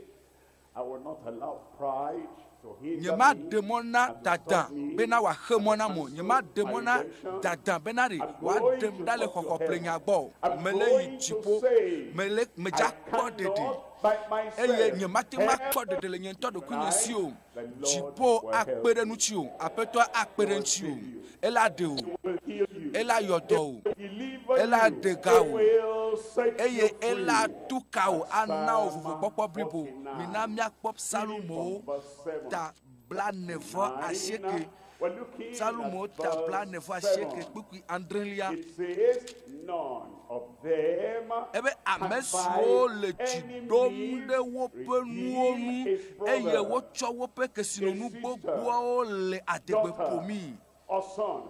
I will not allow pride to hinder nyemaɖe me mɔ na and to dada stop me bena wòaxe and mɔ to nam o cancel nyemaɖe my mɔ na redemption. dada bena ɖe I'm wòaɖem going to ɖa le talk to xɔxɔƒlenya heaven. gbɔ o I'm mele yi going to dziƒo say, mele I medza kpɔ ɖeɖe cannot by eye myself nyemate ŋu akpɔ help. ɖeɖe le nye ŋutɔ ɖokuinye si o The Lord dziƒo will akpe help ɖe you. ŋuti o aƒetɔ akpe He ɖe will ŋuti o save you. ela ɖe o He will heal you. ela yɔ dɔ o He will deliver ela you. ɖe ga He o will set eye you ela free. tu ka o That's ana o Psalm vovokpɔkpɔ blibo mina 49. míakpɔ Reading psalomowo from verse 7 ta blanevɔ 9. asieke We're looking at salomo ta verse blanevɔ asieke 7. kpukpui adrelia It says, none of them ebe ame can by siwo le dzi any ɖom means ɖe woƒe nuwo redeem ŋu his eye brother, wotsɔ woƒe kesinɔnu his sister, gbogboawo le adegbe daughter, ƒomii or son,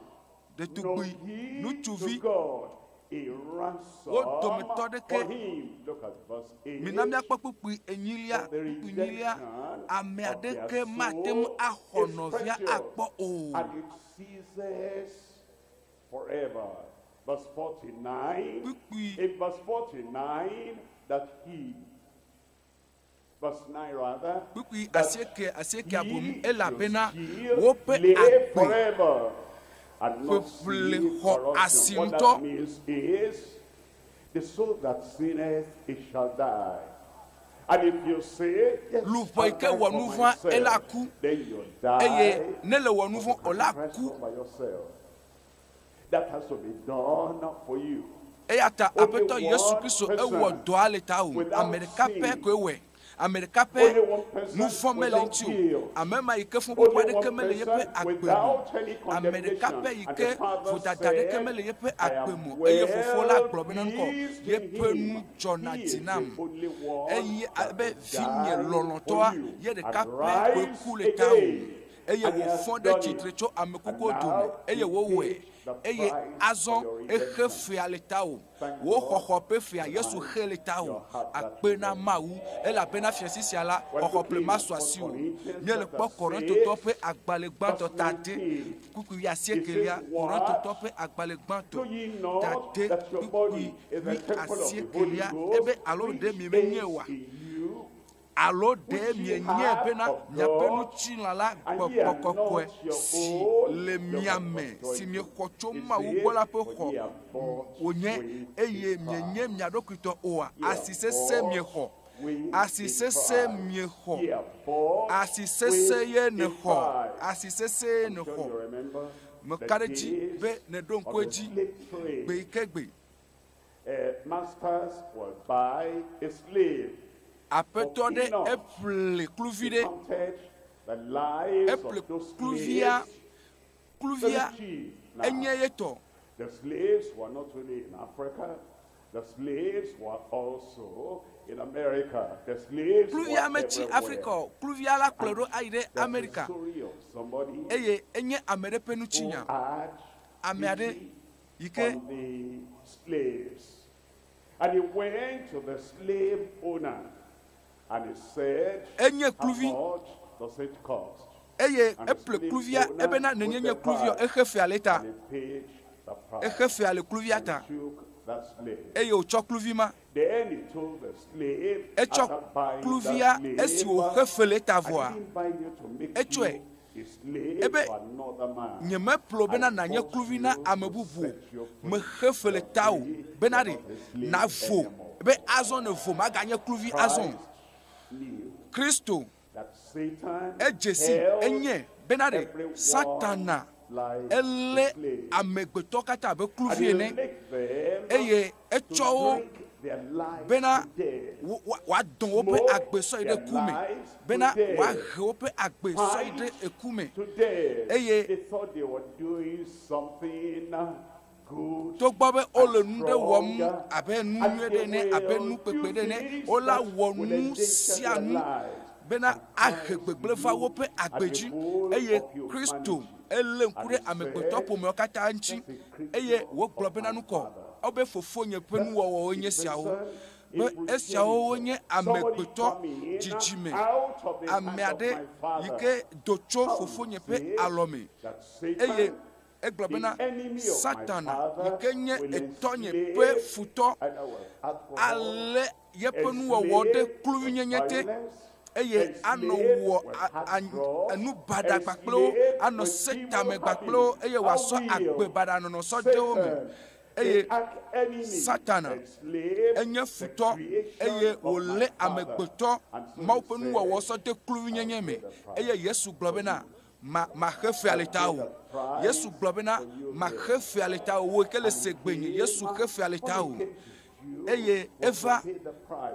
nor ɖetugbui give to ŋutsuvi God a wo ransom dometɔ for ɖeke him. Look at verse mina 8. míakpɔ kpukpui enyilia For the kpukpui enyilia redemption ame of their aɖeke mate ŋu soul axɔ is nɔvia precious, akpɔ o and it ceases forever. Verse 49. kpukpui In verse 49, that he, verse 9 rather, kpukpui that asieke asiekea boŋ he should elabena still woƒe live agbe forever and not ƒeƒle see xɔ corruption. asi What ŋutɔ that means is, the soul that sinneth, it shall die. And if you say, yes, luʋɔ I'll yi ke die wɔ for nu vɔ̃a myself, ela ku then you eye die ne le wɔ nu but you vɔ̃ o la sacrifice ku all by yourself. That has to be done for you. eya ta Only aƒetɔ yesu one kristu person ewɔ dɔa le ta o without ame ɖeka pɛ sin. koe wɔe ame ɖeka pɛ Only one person nu vɔ̃ mele without ŋuti o guilt. ame ma yi ke fɔ gbogbo Only aɖeke one mele yeƒe person agbe me without any ame ɖeka condemnation. pɛ yi And ke the Father vodada ɖeke said, mele yeƒe I agbe am me o eye fofo la well gblɔ bena ŋkɔ pleased in yeƒe nu him. dzɔna He dzi is the nam only one eye that abe will vinye die for lɔlɔ̃tɔa you ye ɖeka and pɛ koe rise ku le ta o again. eye And he has wòfɔ ɖe done tsitre it. tso ame And kukuwo dome now eye he wowɔe paid the eye price for azɔ your exe redemption. fea le ta o Thank wo God xɔxɔ ƒe fea yesu tonight xe le ta you o have that akpe na redemption. mawu elabena fiasi sia la We're xɔxɔƒle looking ma at su 1 asi o Corinthians míele chapter kpɔ kɔrɔntotɔ 6, ƒe agbalẽ gbãtɔ verse ta de 19. kpukpui It says, asiekelia What? kɔrɔntotɔ ƒe agbalẽ gbãtɔ Do ye ta not de that your kpukpui body is the wi temple of the Holy asiekelia Ghost, ebe alo ɖe which mi menye is oa in you, alo ɖe which ye mienye have bena of miaƒe God, ŋutilã la and ye gbɔgbɔ are kɔkɔe not your si own? le Look mia at me verse si 20. miexɔ tso It Mawu says, gbɔ la ƒe For xɔ ye are bought wònye with eye a mienye price. mia ɖokuitɔ oa Ye are asi sesẽ bought miexɔ we Asi in sese Christ. miexɔ. Ye are bought Asi sese with ye a nexɔ. price. Asi sese ye I'm sure nexɔ. you remember Meka the ɖe dzi days be nèɖo of ŋku the edzi slave trade. gbe yi ke gbe. Masters will buy a slave. Aƒetɔ ɖe Enough. eƒle kluvi They ɖe. counted the lives Eƒle of those kluvia. slaves Kluvia very cheap. Now, enye ye tɔ. the slaves were not only in Africa, the slaves were also in America. The slaves were Kluvia metsi everywhere. Afrika o. Kluvia la kplɔe ɖo ayi ɖe There's a Amerika story of somebody eye enye ame ɖe ƒe who ŋutinya. had Ame aɖe pity yi ke on the slaves. And he went to the slave owner and he said, enye How kluvi much does it cost? eye And the eƒle slave kluvia owner ebena put nenye the nye kluvia price. exe fea le ta. And he paid the price. Exe fea le kluvia And ta he took that slave. eye wòtsɔ kluvi ma. Then he told the slave, Etsɔ after buying kluvia that esi slave, wòxe fe le ta I vɔa, didn't buy you to make etsɔe. you a slave Ebe to another man. nyemeƒle bena I nànye bought kluvi na you ame to bubu o. set you free. Mexe fe le You are tawò free. bena You ɖe are not a slave nàvo anymore. be azɔ nèvo maganye kluvi azɔ o. Christ knew Kristo that Satan edze si held enye bena ɖe everyone Satana like a elé slave. amegbetɔ katã abe And kluvi he ene make them eye to etsɔ wo drink their life bena to death. wòadɔn woƒe Smoke agbe sɔ yi ɖe their ku me lives to bena death. wòahe woƒe agbe sɔ yi ɖe Fight eku me to death. Eye- They thought they were doing something good togbɔ be wole and nu ɖe wɔm strong, abe nu and nyuie they ɖe ene abe will nu do kpekpe ɖe ene things wola that wɔ will nu endanger sia their nu lives. bena And ahe Christ gbegblẽ va looked woƒe at agbe the dzi whole eye of Kristo humanity elé ŋku and ɖe he amegbetɔ said, ƒomewo katã ŋuti "That's a creature eye wògblɔ of bena my nukɔ Father." wobe fofonye ƒe That's nuwɔwɔwo a nye esiawo person, a be esiawo nye progenitor. Somebody amegbetɔ coming dzidzime out of the ame hand of aɖe my yi Father. ke do tso How fofonye you ƒe say alɔme that Satan, eye egblɔ bena the enemy of my Satana Father, yi ke nye will etɔnye enslave ƒe futɔ and I will alcohol, alé yeƒe nuwɔwɔ ɖe enslave kluvinyenye with te violence, eye anɔ enslave wɔ with hard drugs, enu baɖa kpakple wo enslave anɔ with setame evil kpakple wo habits. eye wòasɔ How will agbe baɖa nɔnɔ sɔ de wo me Satan, eye the arch enemy, Satana enslave enye the futɔ creation eye of my wòlé Father? amegbetɔ And so Mawu he ƒe nuwɔwɔ said, sɔ de kluvinyenye I'll me pay the price eye Yesu gblɔ for bena you. ma maxe fea le tawò. Yesu gblɔ bena maxe fea le tawò wo ke le se gbenye Yesu xe fea le tawò eye eva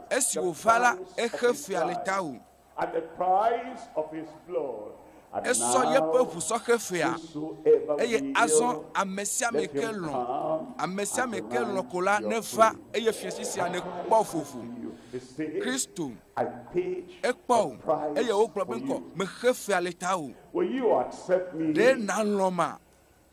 esi wòva la exe fea le tawò At the price of his blood. And esɔ now, yeƒe ʋu sɔ xe fea whosoever eye will, azɔ ame sia ame let ke him lɔ̃ come ame sia ame and ke lɔ̃ demand ko la your neva free. eye fiasi sia nekpɔ vovo To you. He said, Kristo I paid ekpɔ the o price eye wogblɔ for be ŋkɔ you. mexe fea le tawò Will you accept me? ɖe nalɔ̃ ma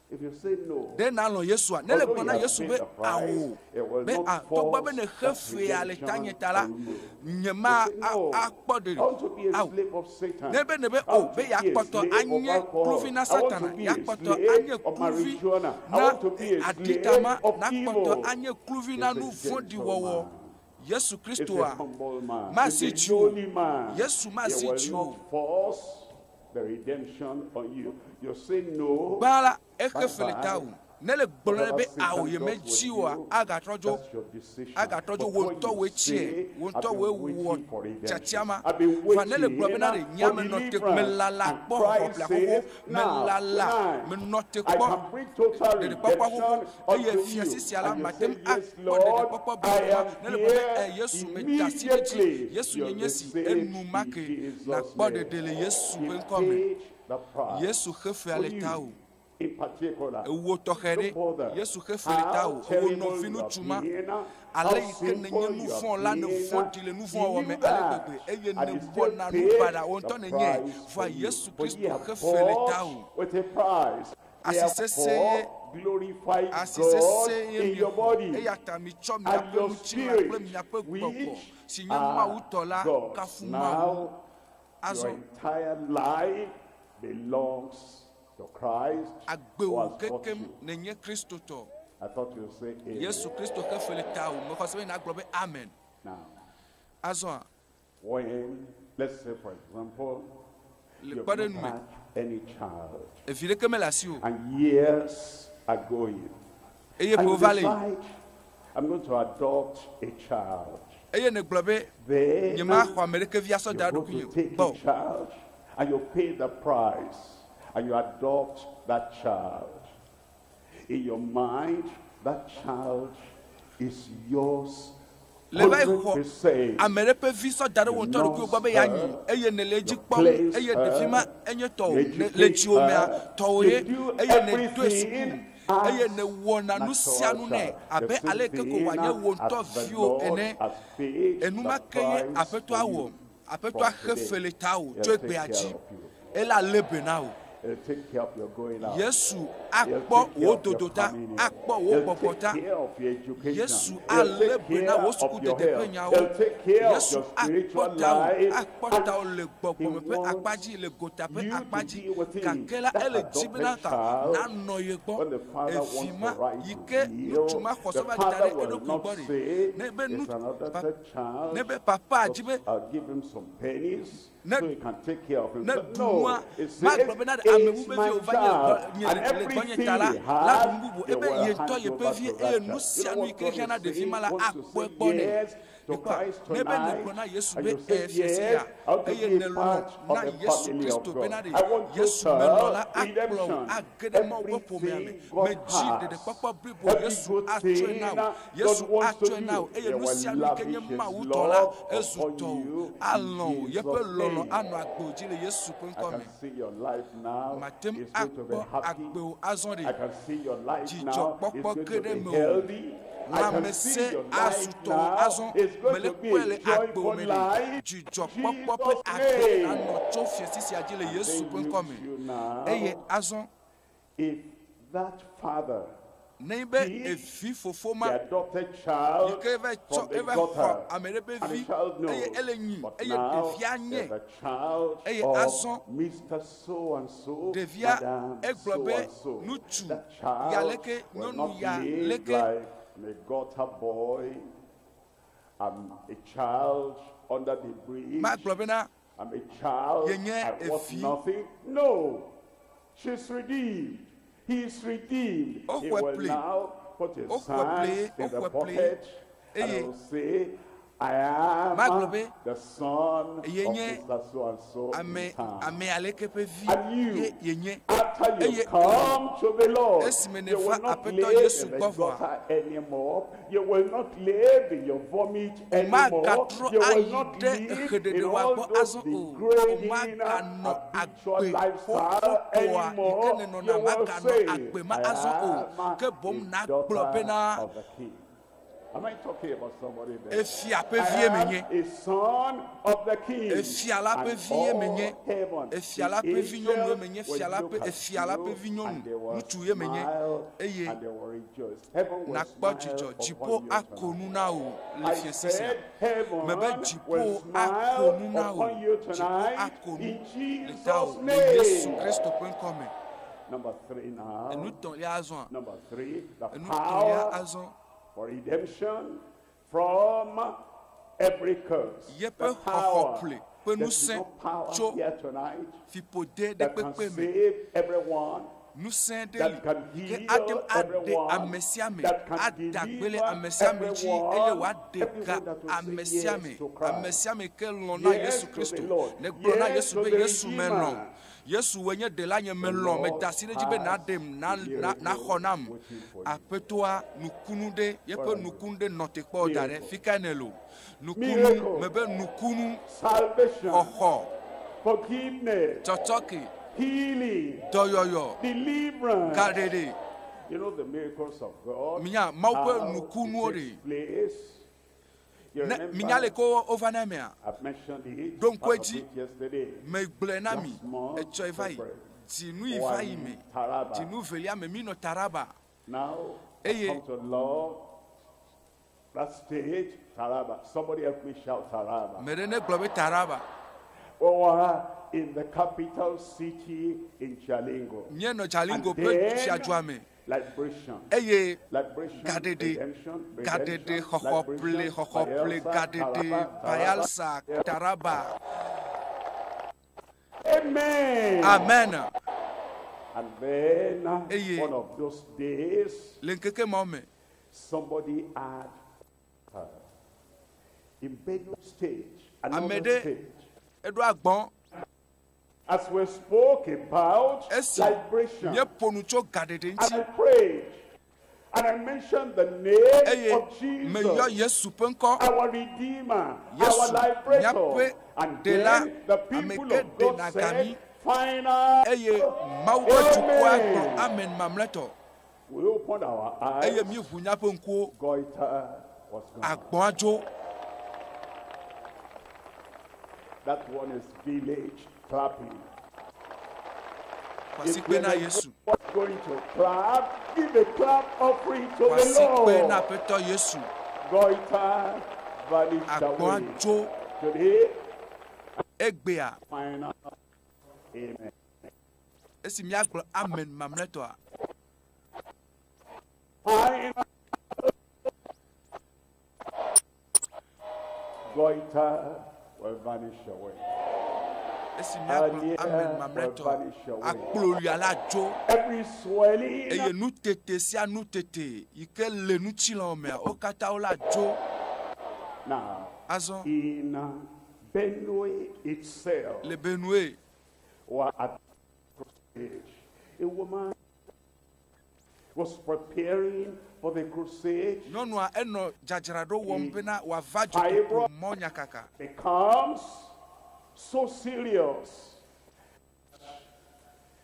If you say no, ɖe nalɔ̃ Yesua ne le although gblɔ you na have Yesu paid be the price, awo it will be not a togbɔ be force nèxe that fea le tanye redemption ta la on you. nye ma You say, no, akpɔ ɖeɖe I want to be a awo slave of Satan. ne be ne be I o want be to be a yeakpɔtɔ slave of anye alcohol. kluvi na I want Satana to be a yeakpɔtɔ slave anye of kluvi marijuana. I na want to be a slave aditama of nakpɔtɔ evil. anye kluvi na He's a nu vɔ̃ɖi gentleman. wɔwɔ Yesu He's a Kristoa humble man. masi He's a dzi o lowly man. Yesu He masi will dzi o not force the redemption on you. You say no. gbã la exe Bye fe le bye. tawò ne le gblɔ nɛ Whatever be Satan awo does yemedzi with oa you, agatrɔ dzo that's your decision. agatrɔ dzo But wo when ŋutɔ you woe tsie say, wo I've ŋutɔ been woe waiting wɔ for redemption. tiatiama I've been va ne le gblɔ bena ɖe waiting nye for menɔ te deliverance. melala And kpɔ Christ xɔxɔblia xoxo says, now, melala tonight, menɔ te I kpɔ can bring total ɖeɖekpɔkpɔ xoxo redemption eye unto fiasi you. sia la And you mate say, ŋu yes, akpɔ Lord, ɖeɖekpɔkpɔ I blibo am ne le gblɔ be here ɛ Yesu meda asi ɖe dzi immediately. Yesu You'll nye be nye si saved in enumake Jesus' nakpɔ name. ɖeɖe le Yesu He ƒe ŋkɔ me paid the price Yesu xe fea for le you tawò in particular. ewo tɔxɛ Don't ɖe bother Yesu xe fe le how tawò ewo terrible nɔvi you ŋutsu have ma been, ale how yi ke nenye sinful nu you vɔ̃ have la ne been. vɔ̃ ɖi le nu He vɔ̃ wɔwɔ knew me ale that, gbegbe eye and he nèwɔna still nu paid baɖa wo the ŋutɔ nenye price vɔa for you. Yesu For ye Kristo are xe fe le tawò bought with a price. Asi sese Therefore, glorify asi God sese ye in your miexɔ body eya ta mitsɔ and miaƒe your ŋutilã kple spirit, miaƒe gbɔgbɔ which si nye Mawu are tɔ la God's. kafu Mawu Now, your azɔ entire life belongs to Christ who agbewo has bought kekem you. nenye Kristotɔ I thought you'd say amen. Yesu Kristo xe fe le tawò mexɔ se be nàgblɔ be amen Now, azɔa when, let's say, for example, le you've kpɔɖeŋu not me had any child, evi ɖeke mele asi o and years are going, eye and ƒewo you va le decide, I'm going to adopt a child. Eye nègblɔ be Then nyemaxɔ ame ɖeke vi asɔ you da go ɖokuinye to o. take Gbɔ a child and you pay the price and you adopt that child. In your mind, that child is yours Le va yi xɔ 100%. ame ɖe ƒe vi sɔ da ɖe wò ŋutɔ ɖokuiwò gbɔ be yeanyi eye nèle edzi kpɔm eye ɖevi ma enye tɔwò ne le dziwò mea tɔwò ye eye nèdoe suku eye nèwɔna nu sia nu nɛ abe ale yi ke ko wòanye wò ŋutɔ viwò ene. Enumake ye aƒetɔa wɔ aƒetɔa xe fe le tawò tso egbea dzi ele alé be na wò. He'll take care of your going out. Yesu He'll akpɔ take care wò of your dodo ta coming in. akpɔ wò He'll gbɔgbɔ take ta. care of your education. Yesu He'll alé take be na care wò of your sukudede ƒe health. nyawo. He'll take care of Yesu your akpɔ spiritual tawò life. akpɔ And tawò le he gbɔgbɔme ƒe wants akpa dzi le gota ƒe you akpa to dzi be with him. gake la That ele dzi bena adopted ta child, nanɔ ye gbɔ. when the father Evi wants ma to write yi the ke will, ŋutsu ma xɔ the sɔ va da father ɖe will eɖokui not gbɔ ɖe. say, Ne be it's nu an pa adopted child, ne be papa dzi be but I'll give him some pennies ne so he can take care of ne himself. ɖu No, nua it says, magblɔ bena ɖe ame it's wu be my viwo va nye child, gbɔ nye and le le gbɔnye everything ta la he la has, ɖu nu bubu they ebe will ye ŋutɔ hand ye over ƒe vi to eye that nu child. You sia know nu yi what ke God hiã na is ɖevi saying? ma la Wants to akpɔ say egbɔ nɛ. yes to Mikpɔa Christ ne be tonight, nègblɔ na Yesu and be you say, ɛ fiasi yes, ya I want to eye be a nèlɔ̃ part na of the Yesu family of Kristo God. bena ɖe I want Yesu melɔ̃ total la akplɔ wò redemption. age ɖe Mawu ƒe ƒomea me. Everything God Medzi has, ɖeɖekpɔkpɔ blibo every Yesu good atsɔe thing na wò. God Yesu wants to atsɔe na do, wò eye they nu will sia nu yi ke nye lavish His Mawu tɔ la love ezu upon tɔwò you in alɔ̃ wò yeƒe Jesus' lɔlɔ̃ name. anɔ agbe dzi le Yesu ƒe I ŋkɔ can me. see your life now Mate ŋu is going to be akpɔ happy. agbewo azɔ I ɖe. can see your life now is Dzidzɔkpɔkpɔ going ge to ɖe be mewò. healthy. I can see Lãmesẽ your azu life tɔwò now azɔ. is going Mele to be kpɔe a le agbewo joyful me ɖe. life. Dzidzɔkpɔkpɔ ƒe Jesus' agbe name. nanɔ tso fiasi sia dzi le And Yesu then ƒe you ŋkɔ me. too now, Eye azɔ if that father nenye be picked evi fofo the ma adopted yi child ke va tsɔ from the eva xɔ gutter, ame ɖe ƒe and the vi child eye knows, ele nyi but eye now ɖevia nye there's a child eye of azɔ Mr. So and so, ɖevia Madam egblɔ so be and so. ŋutsu That ya child leke will nyɔnu not ya live leke like a gutter boy. I'm a child under the bridge. magblɔ bena I'm a child. yenye I was evi nothing. No. She's redeemed. He is redeemed. He woxɔe will ple now put his woxɔe ple hands in the woxɔe ple pocket and eye will say, I am magblɔ be the son of yenye Mr. So and so in ame town. ame aleke ƒe vi And you, ye yenye after eye you come to the Lord, esime you nèva will not Aƒetɔ live Yesu in the gbɔ vɔa gutter anymore. You will not live in your vomit anymore. womagatro You will ayi not ɖe live in xeɖeɖewoa all gbɔ those azɔ o degrading womaganɔ habitual agbe lifestyle xoxoxoa yi ke anymore. nenɔna You will maganɔ say, agbe ma I azɔ o am ke boŋ a nagblɔ daughter bena of the King. Am I talking about somebody there? efia ƒe I vie am menye a son of the King. efia la ƒe And vie menye all heaven, efia la the ƒe vi nyɔnue angels menye will fia la look ƒe at efia la ƒe you vi nyɔnu and they will ŋutsu ye menye smile eye and they will rejoice. Heaven will nakpɔ smile dzidzɔ upon dziƒo you ako tonight. nu na wò le I fiasi sia said, mebe heaven dziƒo will ako smile nu na wò upon you dziƒo tonight ako nu in le tawò Jesus' le Yesu name. Kristo ƒe ŋkɔ me. Number 3 now. Enu tɔ̃lia azɔa Number 3, the enu tɔ̃lia power azɔ for redemption from every curse. yeƒe The power. xɔxɔple ƒe There's ŋusẽ no power tso here tonight fiƒode ɖe that can kpekpe me. save everyone, Ŋusẽ ɖe that li can yi ke heal ate ŋu aɖe everyone, ame sia ame, that can ada gbe le deliver ame sia ame dzi eye everyone, wòaɖe ga everyone that will say ame sia yes ame. to Ame Christ. sia ame ke lɔ̃ na Yes Yesu to the Kristo. Lord. Negblɔ na Yes Yesu to be the Yesu melɔ̃. Redeemer. Yesu wòe nye ɖela nye The melɔ̃. Lord Meda asi ɖe edzi be has nàɖem a na naxɔ miracle nam. waiting for you. Aƒetɔa nukunu ɖe yeƒe Where are you? nukunu ɖe nɔ te kpɔ da ɖe. Miracle. Fi kae nèle o? Nukunu Miracle. mebe nukunu Salvation. xɔxɔ Forgiveness. tsɔtsɔke Healing. dɔyɔyɔ Deliverance. gaɖeɖe. You know the miracles of God. Minya Mawu ƒe How nukunuwo it ɖe. takes place. You Ne minya le remember, ke wova na mea I've mentioned it, ɖo ŋku part of edzi it yesterday. megblɔe na mi Last month, etsɔ va yi February. dzinu yi We va were yi in me Taraba. dzinu velia me mi nɔ Taraba Now, I eye come to love that state, Taraba. Somebody help me shout Taraba. me ɖe ne gblɔ be Taraba We were in the capital city in Jalingo. míenɔ And Jalingo ƒe then, fiadzua me liberation. eye Liberation, gaɖeɖe redemption, gaɖeɖe redemption, xɔxɔple liberation, xɔxɔple Bayelsa, gaɖeɖe Taraba, Taraba. Bayelsa Taraba Amen. amen And then, eye one of those days, le ŋkeke mawo me Somebody had her. In Benue State, another Ame ɖe- state, eɖo agbɔn as we spoke about esi liberation, míeƒo nu tso gaɖeɖe and ŋuti I prayed, and I mentioned the name eye of meyɔ Jesus, Yesu ƒe ŋkɔ our Redeemer, Yesu, our Liberator. míaƒe And Ɖela, then the people ame ke of God ɖena said, ga mí. final. Eye Mawu ƒe dukɔa gblɔ Amen. amen mamlɛtɔ We opened our eye eyes. míeʋu míaƒe ŋkuwo Goiter was gone. agbɔ̃a dzo That one is village clapping. Kwasi If kpe na we're Yesu not going to clap, give a clap offering to the kwasi kpe na Lord. Aƒetɔ Yesu Goiter vanished agbɔ̃a away. dzo Today, egbea final. Amen. Esi míagblɔ amen mamlɛtɔa Final. Goiter will vanish away. Esi míagblɔ amen Hernia will mamlɛtɔa vanish away. akplolia la dzo Every swelling eye nutete sia nutete yi ke le ŋutilã mea wo katã wo la dzo now azɔ in Benue itself. Le Benue Or at crusade. A woman was preparing for the crusade, nyɔnua enɔ dzadzraɖo wɔm bena wòava dzotoƒo mɔ nyakaka becomes so serious.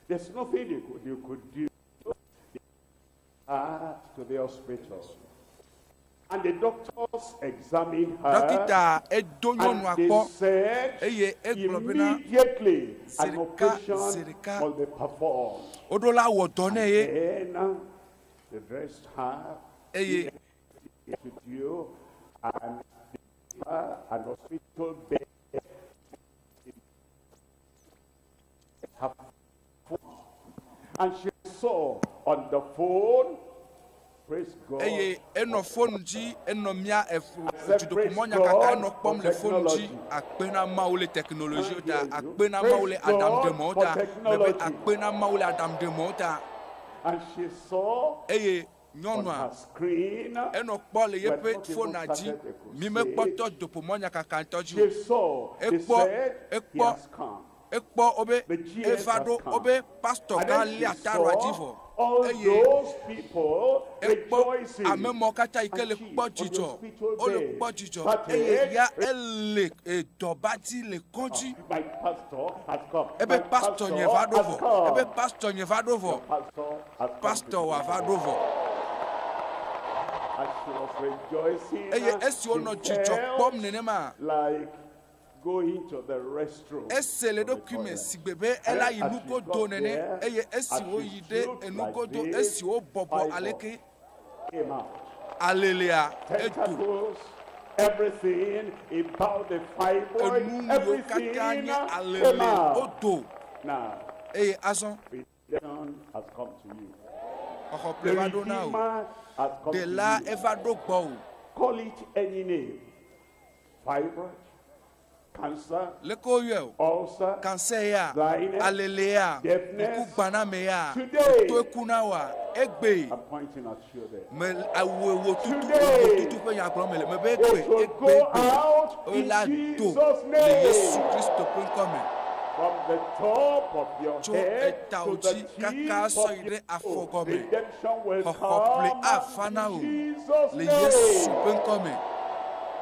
There's nothing they could do. They are to the hospital. And the doctors examined her. Dɔkita edo nyɔnua And they kpɔ said eye egblɔ bena immediately an Zerika, operation Zerika. will be performed. Woɖo la wɔ dɔ nɛ ye Then they dressed her eye to do and an hospital bed. Her phone. And she saw on the phone, praise God. Eye enɔ fonu dzi enɔ mía efo Say, dzodoƒo mɔ praise nyakaka God enɔ kpɔm le for fonu dzi technology. akpe na Mawu le teknolodziwo ta Thank you. akpe na Mawu le Praise God aɖaŋuɖemɔwo for ta mebe technology. akpe na Mawu le aɖaŋuɖemɔwo ta And she saw eye on nyɔnua her screen, enɔ kpɔ le We yeƒe have not even fona dzi started the crusade. mi mekpɔtɔ doƒo mɔ nyakaka ŋutɔ dzi o she saw, they Ekpɔ- said, he ekpɔ- has come. Ekpɔ wobe The GS eva has ɖo come. wobe pastor And gã then she lia taɖoa dzi saw vɔ all eye those people ekpɔ rejoicing. ame mawo katã yi ke And le she kpɔ on the dzidzɔ hospital wole bed kpɔ dzidzɔ started eye ya ele edɔba dzi le kɔdzi My pastor has come. ebe My pastor nye va ɖo has vɔ come. ebe pastor nye va ɖo vɔ Pastor has come pastor to wa va ɖo vɔ As she was rejoicing, eye esi she wonɔ dzidzɔ felt kpɔm nenema like going to the restroom. Ese le to the ɖokui me toilet. si gbe be ela yi As she nugodo got nene there, eye esi as she woyi ɖe stood enugodo like this, esi wobɔbɔ fibroid aleke came out. alelea edo Tentacles, everything about the fibroid, enu yiwo katã everything nye came alele out. wodo Now, eye azɔ redemption has come to you. xɔxɔ The ƒle va ɖo na o Redeemer has come to ɖela you. eva ɖo gbɔ o Call it any name. Fibroid, cancer, leke woyɔe o ulcer, cancer ya blindness, alelea deafness. ŋkugbaname ya Today, to eku na wa egbe I'm pointing at you there. me awu ewo tutu Today, ewo tutu ƒe nya gblɔm mele mebe egbe it will egbe go egbe out in wola do Jesus' le Yesu name. Kristo ƒe ŋkɔme From the top of your tso head etawo to the dzi tip kaka of sɔ yi your ɖe toe, afɔgɔme redemption will xɔxɔƒle come ava na in o Jesus' le Yesu name. ƒe ŋkɔme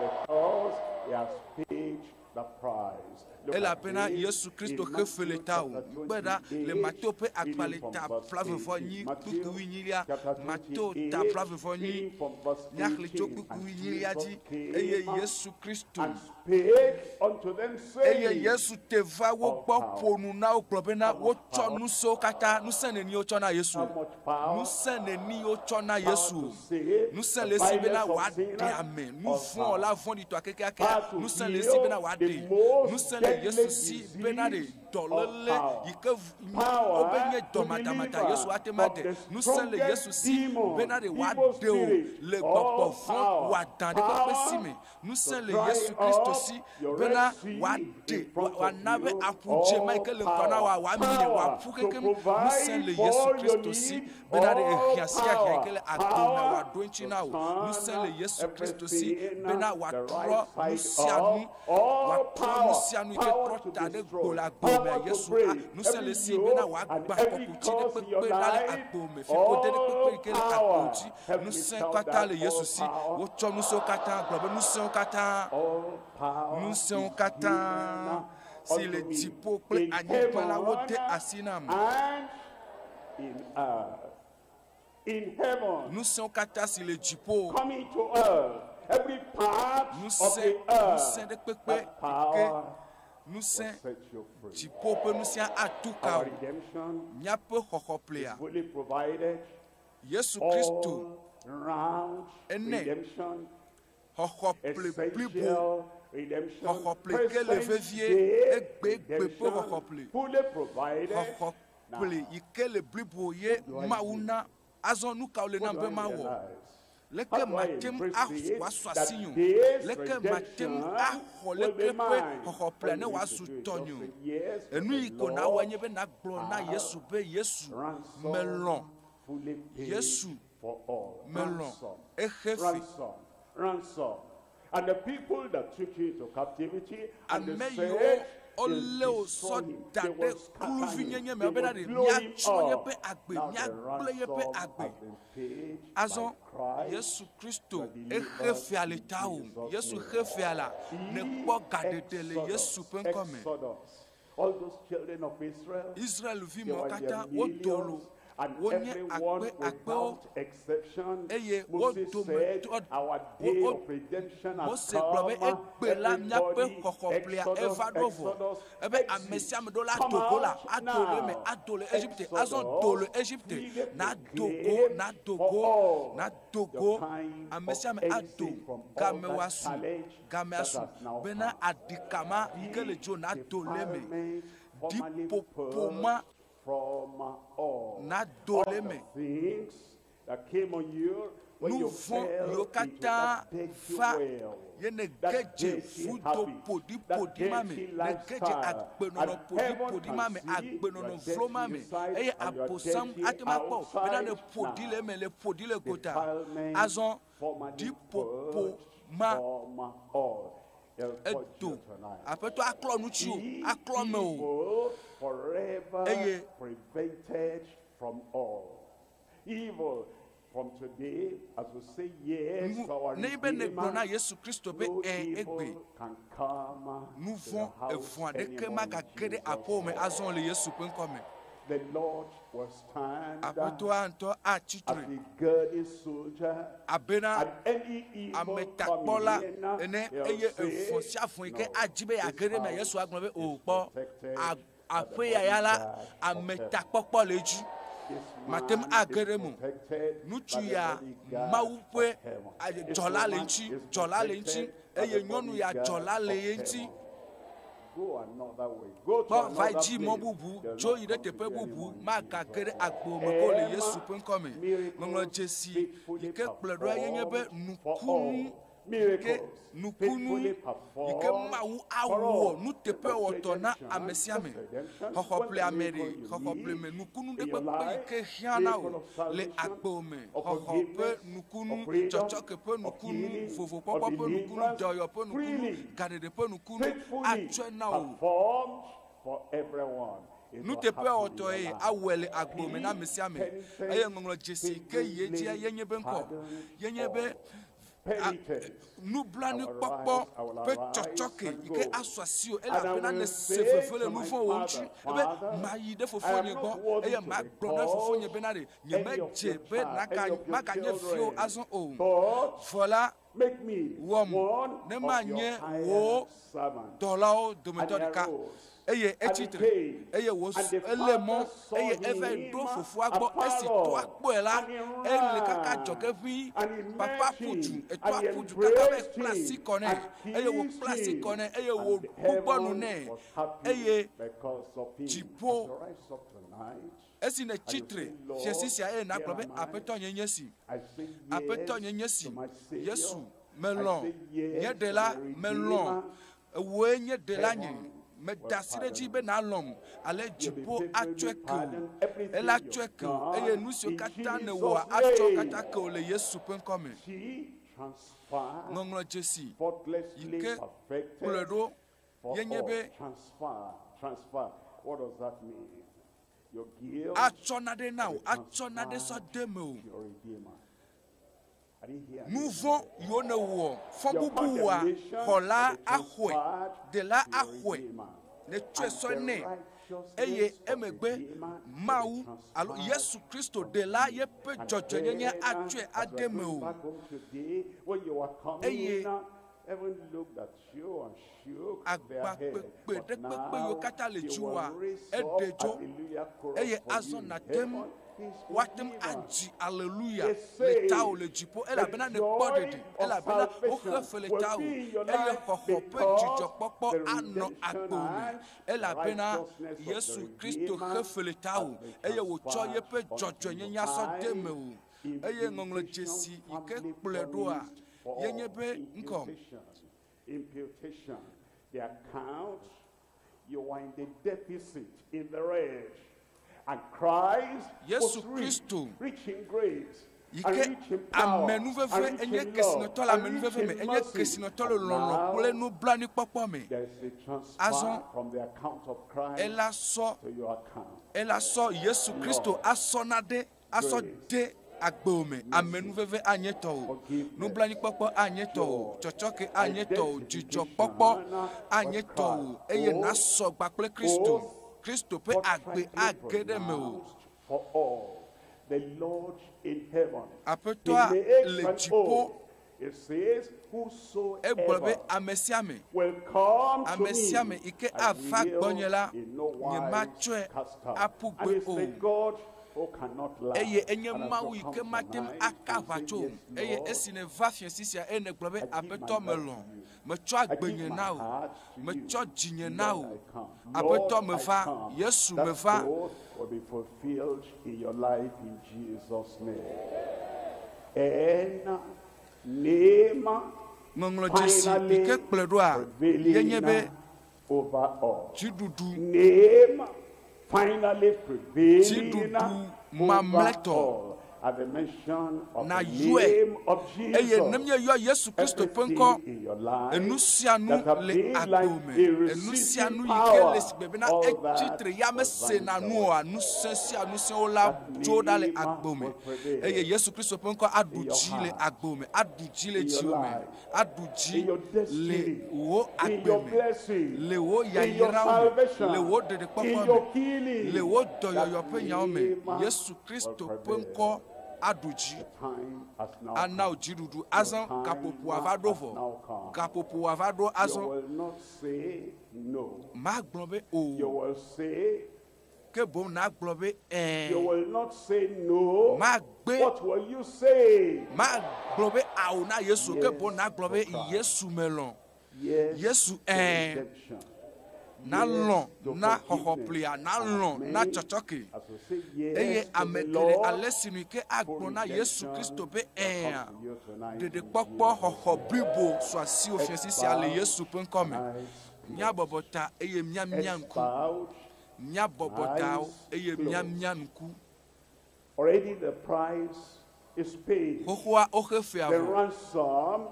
Because he has paid the price. Look at elabena this Yesu Kristo in xe fe le Matthew ta o chapter kpe ɖa le 28, Mateo ƒe reading agbalẽ from ta verse blavevɔ 18. nyi Matthew kpukpui nyilia chapter Mateo ta 28, blavevɔ nyi reading from verse míaxlẽ tso 18. And kpukpui nyilia Jesus dzi eye came Yesu Kristo and spake unto them, eye saying, Yesu te va wo All gbɔ power. ƒo nu na wo gblɔ bena How much wotsɔ power? ŋusẽwo katã ŋusẽ neni wotsɔ na Yesu How much power? ŋusẽ neni wotsɔ na Power Yesu to save ŋusẽ the le esi bena vilest of wòaɖe sinners, ame nu all vɔ̃ la power. vɔ̃ɖitɔa kekeake Power to ŋusẽ le esi bena heal wòaɖe wòaɖe. most Ŋusẽ le Yesu deadly si bena ɖe disease of dɔléle power. yi ke Power wobe nye to dɔmadamada deliver Yesu ate ŋu from aɖe. the Ŋusẽ le strongest Yesu si demon, bena ɖe evil wòaɖe o spirit, le all gbɔgbɔ vɔ̃ power. wɔadã ɖe kpekpe si Power me. Ŋusẽ to le dry Yesu Kristo up si your bena Red Sea wòaɖe in front of wòana be you. aƒudze ma yi All ke le ŋgɔ na power. wòa wòamie Power wòaƒu to kekem. Ŋusẽ provide le Yesu for your Kristo si need. bena ɖe All ehiã sia hiã yi power. ke le agbo me Power wòaɖo eŋuti to na wò. Ŋusẽ le turn Yesu Kristo si everything bena the wòatrɔ right nu side sia nu up. All wòatrɔ nu power. sia nu yi ke Power trɔ to ta ɖe destroy. gbo le agbo me. Power to Yesu a break ŋusẽ le every si bena yoke and wòagbã every kɔkuti ɖe curse in your kpekpe ɖa le life. agbo me. Fiƒode ɖe kpekpe All yi ke le agbo power. dzi. Heavenly Ŋusẽ shout katã that le Yesu all si. power. Wotsɔ ŋusẽwo katã gblɔ be ŋusẽwo katã All power ŋusẽwo is katã given si le unto me dziƒo kple in anyigba la wode heaven asi nam. and in earth. In heaven, Ŋusẽwo katã si le dziƒo coming to earth, every part of ŋusẽ the ŋusẽ earth, ɖe kpekpe that yi ke power will ŋusẽ set you free. dziƒo ƒe ŋusẽa atu ka Our wò. redemption Míaƒe xɔxɔƒlea fully provided, Yesu Kristo all round ene redemption, xɔxɔƒle blibo essential redemption, xɔxɔƒle ke le present vevie day egbegbe ƒe redemption, xɔxɔƒle fully provided. xɔxɔƒle Now, yi ke le blibo ye do I Mawu do? na. Azɔ nu kawo le What nam do be I mawɔ? realize? How Leke do I mate ŋu embrace aƒo it wòasu that asinye o? this Leke mate ŋu redemption axɔ will leke be ƒe mine? xɔxɔƒlea All ne you need to wòazu do is tɔnye just o? say, Yes, Enu the yi ko nawɔe Lord nye be nagblɔ na has Yesu be Yesu ransom melɔ̃. fully paid Yesu for all. melɔ̃. Ransom. Exe fe. Ransom. Ransom. And the people that took you into captivity and they Ame yiwo said, they'll wolé wò destroy sɔ him, da they ɖe will scatter him, kluvinyenye me they bena will ɖe blow him míatsrɔ̃ up. yeƒe agbe, Now the míagblẽ yeƒe ransom agbe. has been paid by Azɔ Christ. Yesu Kristo You are exe delivered fea le in tawò. Jesus' Yesu name. xe fea la, nekpɔ gaɖeɖe le Yesu Exodus, ƒe ŋkɔme. Exodus. All those children of Israel, Israelvi they mawo were in katã their wodo lo, millions, and wonye everyone akpe akpewo without exception. eye wo Moses said, dometɔ our wo day wo of redemption has Mose gblɔ be come. egbe la míaƒe Everybody, xɔxɔƒlea Exodus, eva ɖo vɔ. Exodus, Ebe ame exit. sia ame ɖo la Come do go la, out ado le eme, now. ado le Egipte. Azɔ do le Exodus Egipte, freely nado go, proclaimed nado for go, all nado the go. time Ame of sia ame ado. exit from all Game that wòasu, challenge game that asu has now bena come. aɖikama yi ke le dzo nado le eme. Defilement formerly Ɖiƒoƒo ma purged from all. nado All le the eme. things that came on you when Nu you vɔ̃ fell yiwo into katã that dirty va well, ye ne that ge dze dirty vudo habit, that ƒoɖiƒoɖi ma me, dirty ne ge dze lifestyle, agbenɔnɔ and heaven ƒoɖiƒoɖi can ma me, see you are agbenɔnɔ vlo ma dirty me inside eye and you are abosam dirty ate ŋu akpɔ wò bena ne outside ƒoɖi le now. eme, le ƒoɖi le gota. Defilement Azɔ formerly ɖiƒoƒo purged ma from all. He'll purge edo. you tonight. Aƒetɔ aklɔ nu tsi wò, Be aklɔ me wò. evil forever Eye prevented from all. Evil from today, as we say yes nu to our ne be ne gblɔ na Redeemer, Yesu Kristo be no ɛ egbe evil can come nu to vɔ̃ the house evɔ̃ aɖeke anymore in magage ɖe Jesus' aƒewò me name. azɔ le Yesu ƒe ŋkɔme. The Lord will stand as Aƒetɔa ŋutɔ atsi tre a girded soldier, abena and any evil ametakpɔla coming in, ene he'll eye say, evɔ̃ sia vɔ̃ yi ke no, adzi be this yeage ɖe emea, house Yesu agblɔ be is o kpɔ protected by the aƒe ya ya la bodyguard of heaven. ametakpɔkpɔ le edzi. This Mate ŋu man age is ɖe eme o. protected by Ŋutsu the ya bodyguard Mawu of ƒe heaven. This dzɔla le woman eŋuti, is dzɔla le eŋuti protected by eye the nyɔnu ya bodyguard dzɔla le of ye ŋuti. heaven. Go another way. Go to Kpɔ va another dzi mɔ place. bubu, They'll dzo not yi ɖe come to teƒe you bubu, anymore in magage Jesus' ɖe name. agbo me ko le M Yesu ƒe ŋkɔme. Ŋɔŋlɔ miracles dzesi yi faithfully ke kplɔe ɖoa ye nye be performed for nukunu all. yi ke Miracles nukunu faithfully yi ke performed Mawu for awɔ all. That's nuteƒewɔtɔ na redemption. ame sia That's ame. redemption. When Xɔxɔƒle the ame ɖe, miracle you xɔxɔƒle need me nukunu in ɖe your kpekpe yi life, ke hiã na miracle wò of le salvation, agbo me. of Xɔxɔ ƒe forgiveness, nukunu, of freedom, tsɔtsɔke ƒe of nukunu, healing, of vovokpɔkpɔ ƒe nukunu, deliverance, dɔyɔ ƒe nukunu, freely, gaɖeɖe ƒe nukunu faithfully atsɔe na wò. performed for everyone. It will happen in your Nuteƒewɔtɔe life. awɔe le agbo me na Be ame sia ame. Eye penitent, ŋɔŋlɔ dzesi ke yi edzia faithfully ye nye be ŋkɔ. pardoned Ye nye be all. Penitent, I will nublanuikpɔkpɔ rise, I will ƒe arise tsɔtsɔke and yi ke go. asu asiwò And I elabena will ne se say veve le to nu my vɔ̃ wo ŋuti father, ebe Father, mayi ɖe I am fofonye not gbɔ worthy eye to be magblɔ na fofonye called bena ɖe any of nyemedze your be child, any naka of your maganye viwò children, azɔ o. but Vɔ la Make me Wɔm one ne of your manye wò hired servants. dɔlawo dometɔ And he ɖeka. arose, Eye and he etsitre, came, eye wò and the ele mɔ, father saw eye eva him ɖo fofoa gbɔ. afar Esi toa off, kpɔe la, and he ele kaka ran, dzɔge ʋĩi. and he Papa met ƒu du, him, etoa and he ƒu du kaka va embraced kpla asi him, kɔ nɛ, and eye wòkpla kissed asi him, kɔ nɛ, eye and wògbugbɔ nu heaven nɛ. was happy Eye because of him. dziƒo As you rise up tonight, esi nètsi tre And you say, Lord, fiasi sia eye nàgblɔ be here am I. aƒetɔ nye nye si, I say aƒetɔ yes nye nye si, to my Savior. Yesu I melɔ̃, say yes nye to ɖela my melɔ̃, Redeemer. ewòe nye ɖela nye. Heaven Meda will asi ɖe dzi pardon be nàlɔ̃m ale You'll be dziƒo favorably atsɔe ke wò. pardoned everything Ela you've tsɔe ke wò done eye nu siwo in katã Jesus' nèwɔa atsɔ name. katã ke wò le Yesu ƒe ŋkɔ me. She transferred, Ŋɔŋlɔ dzesi yi faultlessly ke perfected kplɔe ɖo for ye nye all. be Transfer, transfer. What does that mean? Your guilt atsɔ naɖe na will wò, be atsɔ naɖe sɔ transferred de me o. to your Redeemer. I didn't hear Nu amen vɔ̃ there. yiwo nèwɔ, Your fɔbubu wòa, condemnation xɔla will be axɔe, transferred ɖela to your axɔe, Redeemer. nètsɔe And sɔ the nɛ righteousness eye of emegbe Redeemer will be Mawu alo transferred Yesu Kristo unto ɖela you. yeƒe And dzɔdzɔenyenye then, atsɔe as you ade are me going o. back home today, when you are coming, Eye heaven looked at you and shook their agba head. kpekpe But ɖe kpekpe yiwo now katã le they dziwòa, will raise eɖe up dzo hallelujah chorus eye for azɔ you in nàte ŋu heaven. He's woate ŋu forgiven. adzi aleluya They le say tawò le dziƒo the elabena nèkpɔ joy ɖeɖe of elabena woxe salvation fe le will tawò be in your eye life xɔxɔ ƒe because dzidzɔkpɔkpɔ the anɔ redemption agbewò me and the elabena righteousness of the Yesu Kristo Redeemer xe fe le tawò has been eye wòtsɔ transferred yeƒe unto you. dzɔdzɔenyenye sɔ de I mewò eye ŋɔŋlɔ dzesi imputation yi ke family kplɔe ɖoa promised for ye nye all. be ŋkɔ Imputation, imputation. The account, you are in the deficit, in the red. And Christ was Yesu rich, Kristo rich in grace, yi and ke rich in power, and amenuveve rich enye in love, kesinɔtɔ le and rich amenuveve me in enye mercy. kesinɔtɔ le And lɔlɔ̃ kple now nublanuikpɔkpɔ me there is a transfer Azɔ from the account of Christ ela sɔ to your account. ela sɔ Yesu Kristo Lord, asɔ na ɖe asɔ grace, de agbewò me mercy, amenuveve anye tɔwò forgiveness, nublanuikpɔkpɔ anye tɔwò joy, tsɔtsɔke anye tɔwò dzidzɔkpɔkpɔ identification anye with tɔwò Christ. eye Oath, nasɔ gba kple Kristo oath Kristo ƒe agbe forthrightly age ɖe mewò pronounced for all. The Lord in heaven, He Aƒetɔa makes le an dziƒo oath. He says, egblɔ be whosoever ame sia ame will come to ame sia me, ame yi ke I ava will gbɔnye la in no nye wise matsɔe cast out. aƒu And gbe it's o the God who cannot lie. eye enye And as Mawu you yi come ke mate ŋu tonight, aka you say, aʋatso o Yes, eye Lord, esi nèva fiasi sia eye nègblɔ be I give my aƒetɔ life to melɔ̃ you. metsɔ I give agbenye my na wò heart to you. metsɔ dzinye na Lord, wò I come. aƒetɔ Lord, I meva come. Yesu That meva oath will be fulfilled in your life in Jesus' name. And name ŋɔŋlɔ dzesi yi ke finally kplɔe ɖoa ye nye prevailing be over all. dziɖuɖu Name finally prevailing Dziɖuɖu over mamlɛtɔ all. At the mention of the nayɔe name of eye ne Jesus, míeyɔ Yesu Kristo ƒe ŋkɔ everything in your life enu sia nu that have le been like agbo me a enu sia resisting nu yi ke le power, si gbe bena all etsi that tre ya will mesena vanish nu away. oa ŋusẽ sia ŋusẽwo la That dzo ɖa le name agbo me will prevail eye Yesu Kristo ƒe ŋkɔ aɖu in your dzi le heart, agbo me aɖu dzi le in your dziwò me life, aɖu dzi in your le destiny, wò in agbe your me blessing, le wò in your yayrawo me le salvation, wò in ɖeɖekpɔkpɔ your me healing. le wò That dɔyɔyɔ ƒe nyawo me name Yesu will Kristo ƒe prevail. ŋkɔ aɖu dzi The time has now ana wò come. dziɖuɖu Your azɔ time gaƒoƒoa va ɖo has vɔ now come. gaƒoƒoa va ɖo You azɔ will not say no. magblɔ be You o will say, ke boŋ nagblɔ be you ɛɛ will not say no. magbe What will you say? magblɔ be awo na Yesu ke boŋ Yes nagblɔ to be Christ. Yesu melɔ̃ Yes Yesu to ɛɛ redemption. nalɔ̃ Yes to na forgiveness. xɔxɔplia And nalɔ̃ as na many tsɔtsɔke as will say eye yes to ame the geɖe Lord ale si nu yi ke for agblɔ na Yesu Kristo redemption be will ɛɛa come to you tonight in ɖeɖekpɔkpɔ Jesus' xɔxɔ name. blibo su asiwò fiasi sia le Heads Yesu ƒe ŋkɔ me bowed, eyes closed. míabɔbɔ ta eye míamia Heads ŋku bowed, míabɔbɔ tawo eyes eye closed. míamia ŋku Already the price is paid. xoxoa woxe fea The vɔ ransom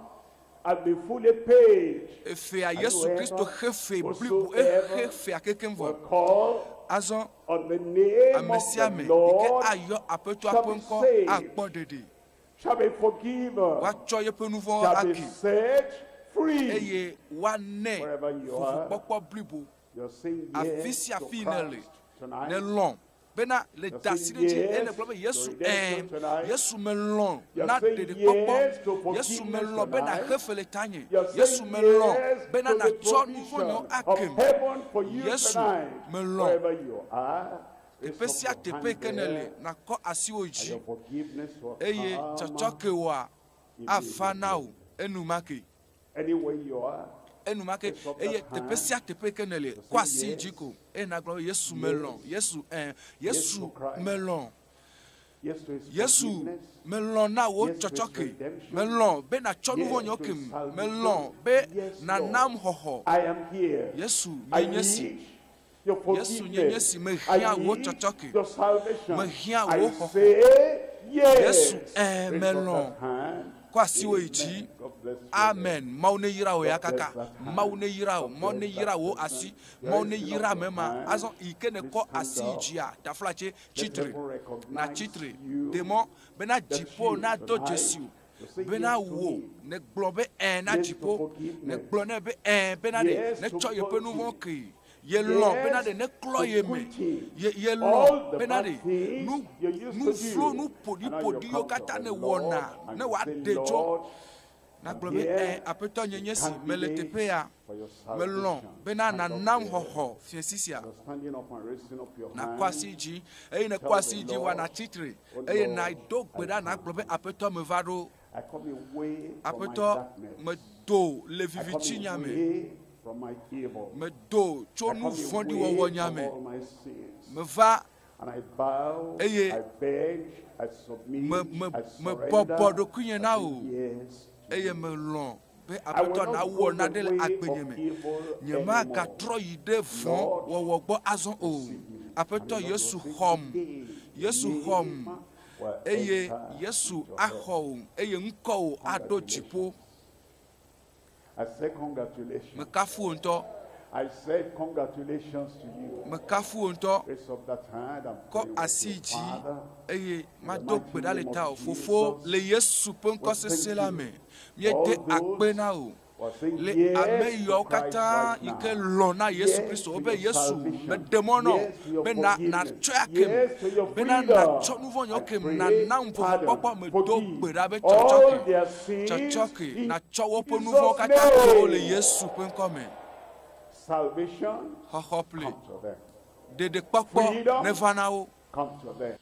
has been fully paid. efea And Yesu Kristo whoever, xe fe blibo exe whosoever fea kekem will vɔ call azɔ on the name ame of sia the ame yi ke Lord ayɔ aƒetɔa shall ƒe be ŋkɔ saved, akpɔ ɖeɖe shall be forgiven, woatsɔ yeƒe nu vɔ̃wo shall be ake set free. eye woanɛ Wherever you are, vovokpɔkpɔ blibo you're saying afi yes sia to afi ne le Christ tonight. nelɔ̃ Bena le You're da asi saying ɖe dzi eye yes nègblɔ be to Yesu redemption ɛɛ tonight. Yesu melɔ̃ You're na saying ɖeɖekpɔkpɔ yes to Yesu forgiveness melɔ̃ be tonight. nàxe fe le tanye You're Yesu saying melɔ̃ yes bena to the nàtsɔ nu vɔ̃ provision nyewo of akem heaven for you Yesu tonight. melɔ̃ Wherever you are, raise teƒe up sia your teƒe hand yi ke nèle there, nàkɔ asiwò and dzi your forgiveness will eye come tsɔtsɔke wòa ava na wò enumake anywhere you are. enumake Raise up eye that teƒe hand. sia teƒe yi ke nèle Say kɔ asi yes. dzi ko eye nàgblɔ be Yesu melɔ̃ Yesu ɛɛ Yes Yesu to Christ. melɔ̃ Yes to his Yesu forgiveness. melɔ̃ na wò Yes to his tsɔtsɔke redemption. melɔ̃ be nàtsɔ nu Yes vɔ̃ nyewo to his kem salvation. melɔ̃ be Yes, nànam Lord. xɔxɔ I am here. Yesu I nye nye si need your Yesu nye nye forgiveness. si I mehiã wò need tsɔtsɔke your salvation. mehiã I wò xɔxɔ say yes. Yesu ɛɛ Raise up melɔ̃ that hand. kɔ asiwò yi dzi Amen. God bless you. amen mawu ne yra wò ya God bless kaka that hand. mawu ne yra wò God mawu ne bless yra that wò person. asi You're mawu ne raising yra up ame your ma hand. azɔ yi ke ne Please kɔ stand asi yi up. dzia taflatse Let tsitre heaven na recognize tsitre you. demɔ bena That dziƒo you nado tonight, dzesi wò you say bena yes to wò him. negblɔ be ɛɛ na Yes to dziƒo forgiveness. negblɔ nɛ be ɛɛ bena ɖe Yes to netsɔ yeƒe nu vɔ̃ purging. kee yelɔ̃ bena Yes ɖe neklɔ to ye me quitting ye yelɔ̃ all the bena bad ɖe things nu you used nu to vlo do. nu And now you ƒoɖiƒoɖiwo come to katã the ne Lord wɔna and ne you say, wòaɖe tso Lord, nagblɔ I'm be here, ɛɛ aƒetɔ nye nye a si mele candidate teƒe ya for your melɔ̃ salvation. bena Stand up nànam there. xɔxɔ fiẽsi sia You're standing up and raising up your nàkɔ hand. asi dzi eye nèkɔ Tell asi the dzi wa Lord, nàtsitre Oh eye Lord, nàdo gbe I ɖa come. nàgblɔ be aƒetɔ meva ɖo I come away from my aƒetɔ darkness. medo le I come vivitinya me away from my evil. medo tso I nu come vɔ̃ɖi away wɔwɔ nya from me all my sins. meva And I bow, eye I beg, I submit, me me I mebɔbɔ surrender. ɖokuinye I na say wò yes to eye you. melɔ̃ be I will aƒetɔ not nawɔ go naɖe the le way agbenye of me evil nye anymore. magatrɔ yi ɖe vɔ̃ Lord, wɔwɔ gbɔ azɔ o receive me. And aƒetɔ the Lord will Yesu say, xɔm today, your Yesu xɔm name will eye enter Yesu into axɔ heaven. wò eye ŋkɔ wò aɖo dziƒo Congratulations. I said congratulations. mekafu wò ŋutɔ I said congratulations to you. mekafu wò ŋutɔ Raise up that hand and kɔ pray with asi your dzi Father. eye In the mado mighty gbe ɖa le name ta of wò fofo Jesus, le Yesu ƒe we ŋkɔ sesẽ thank la you me for míede all akpe those na wò who are saying le ame yes to yiwo Christ katã right yi ke now. lɔ̃ na Yesu Yes Kristo to wobe your Yesu salvation. meɖe mɔ nɔ Yes to your be na forgiveness. nàtsɔe akem Yes to your bena freedom. nàtsɔ nu vɔ̃ nyewo I kem pray nàna pardon, vovo medo forgive gbe ɖa be all tsɔtsɔke their sins tsɔtsɔke in nàtsɔ woƒe nu vɔ̃wo Jesus' katã ke wo le name. Yesu ƒe ŋkɔ me Salvation xɔxɔ ple come to them. ɖeɖekpɔkpɔ Freedom neva na wo come to them.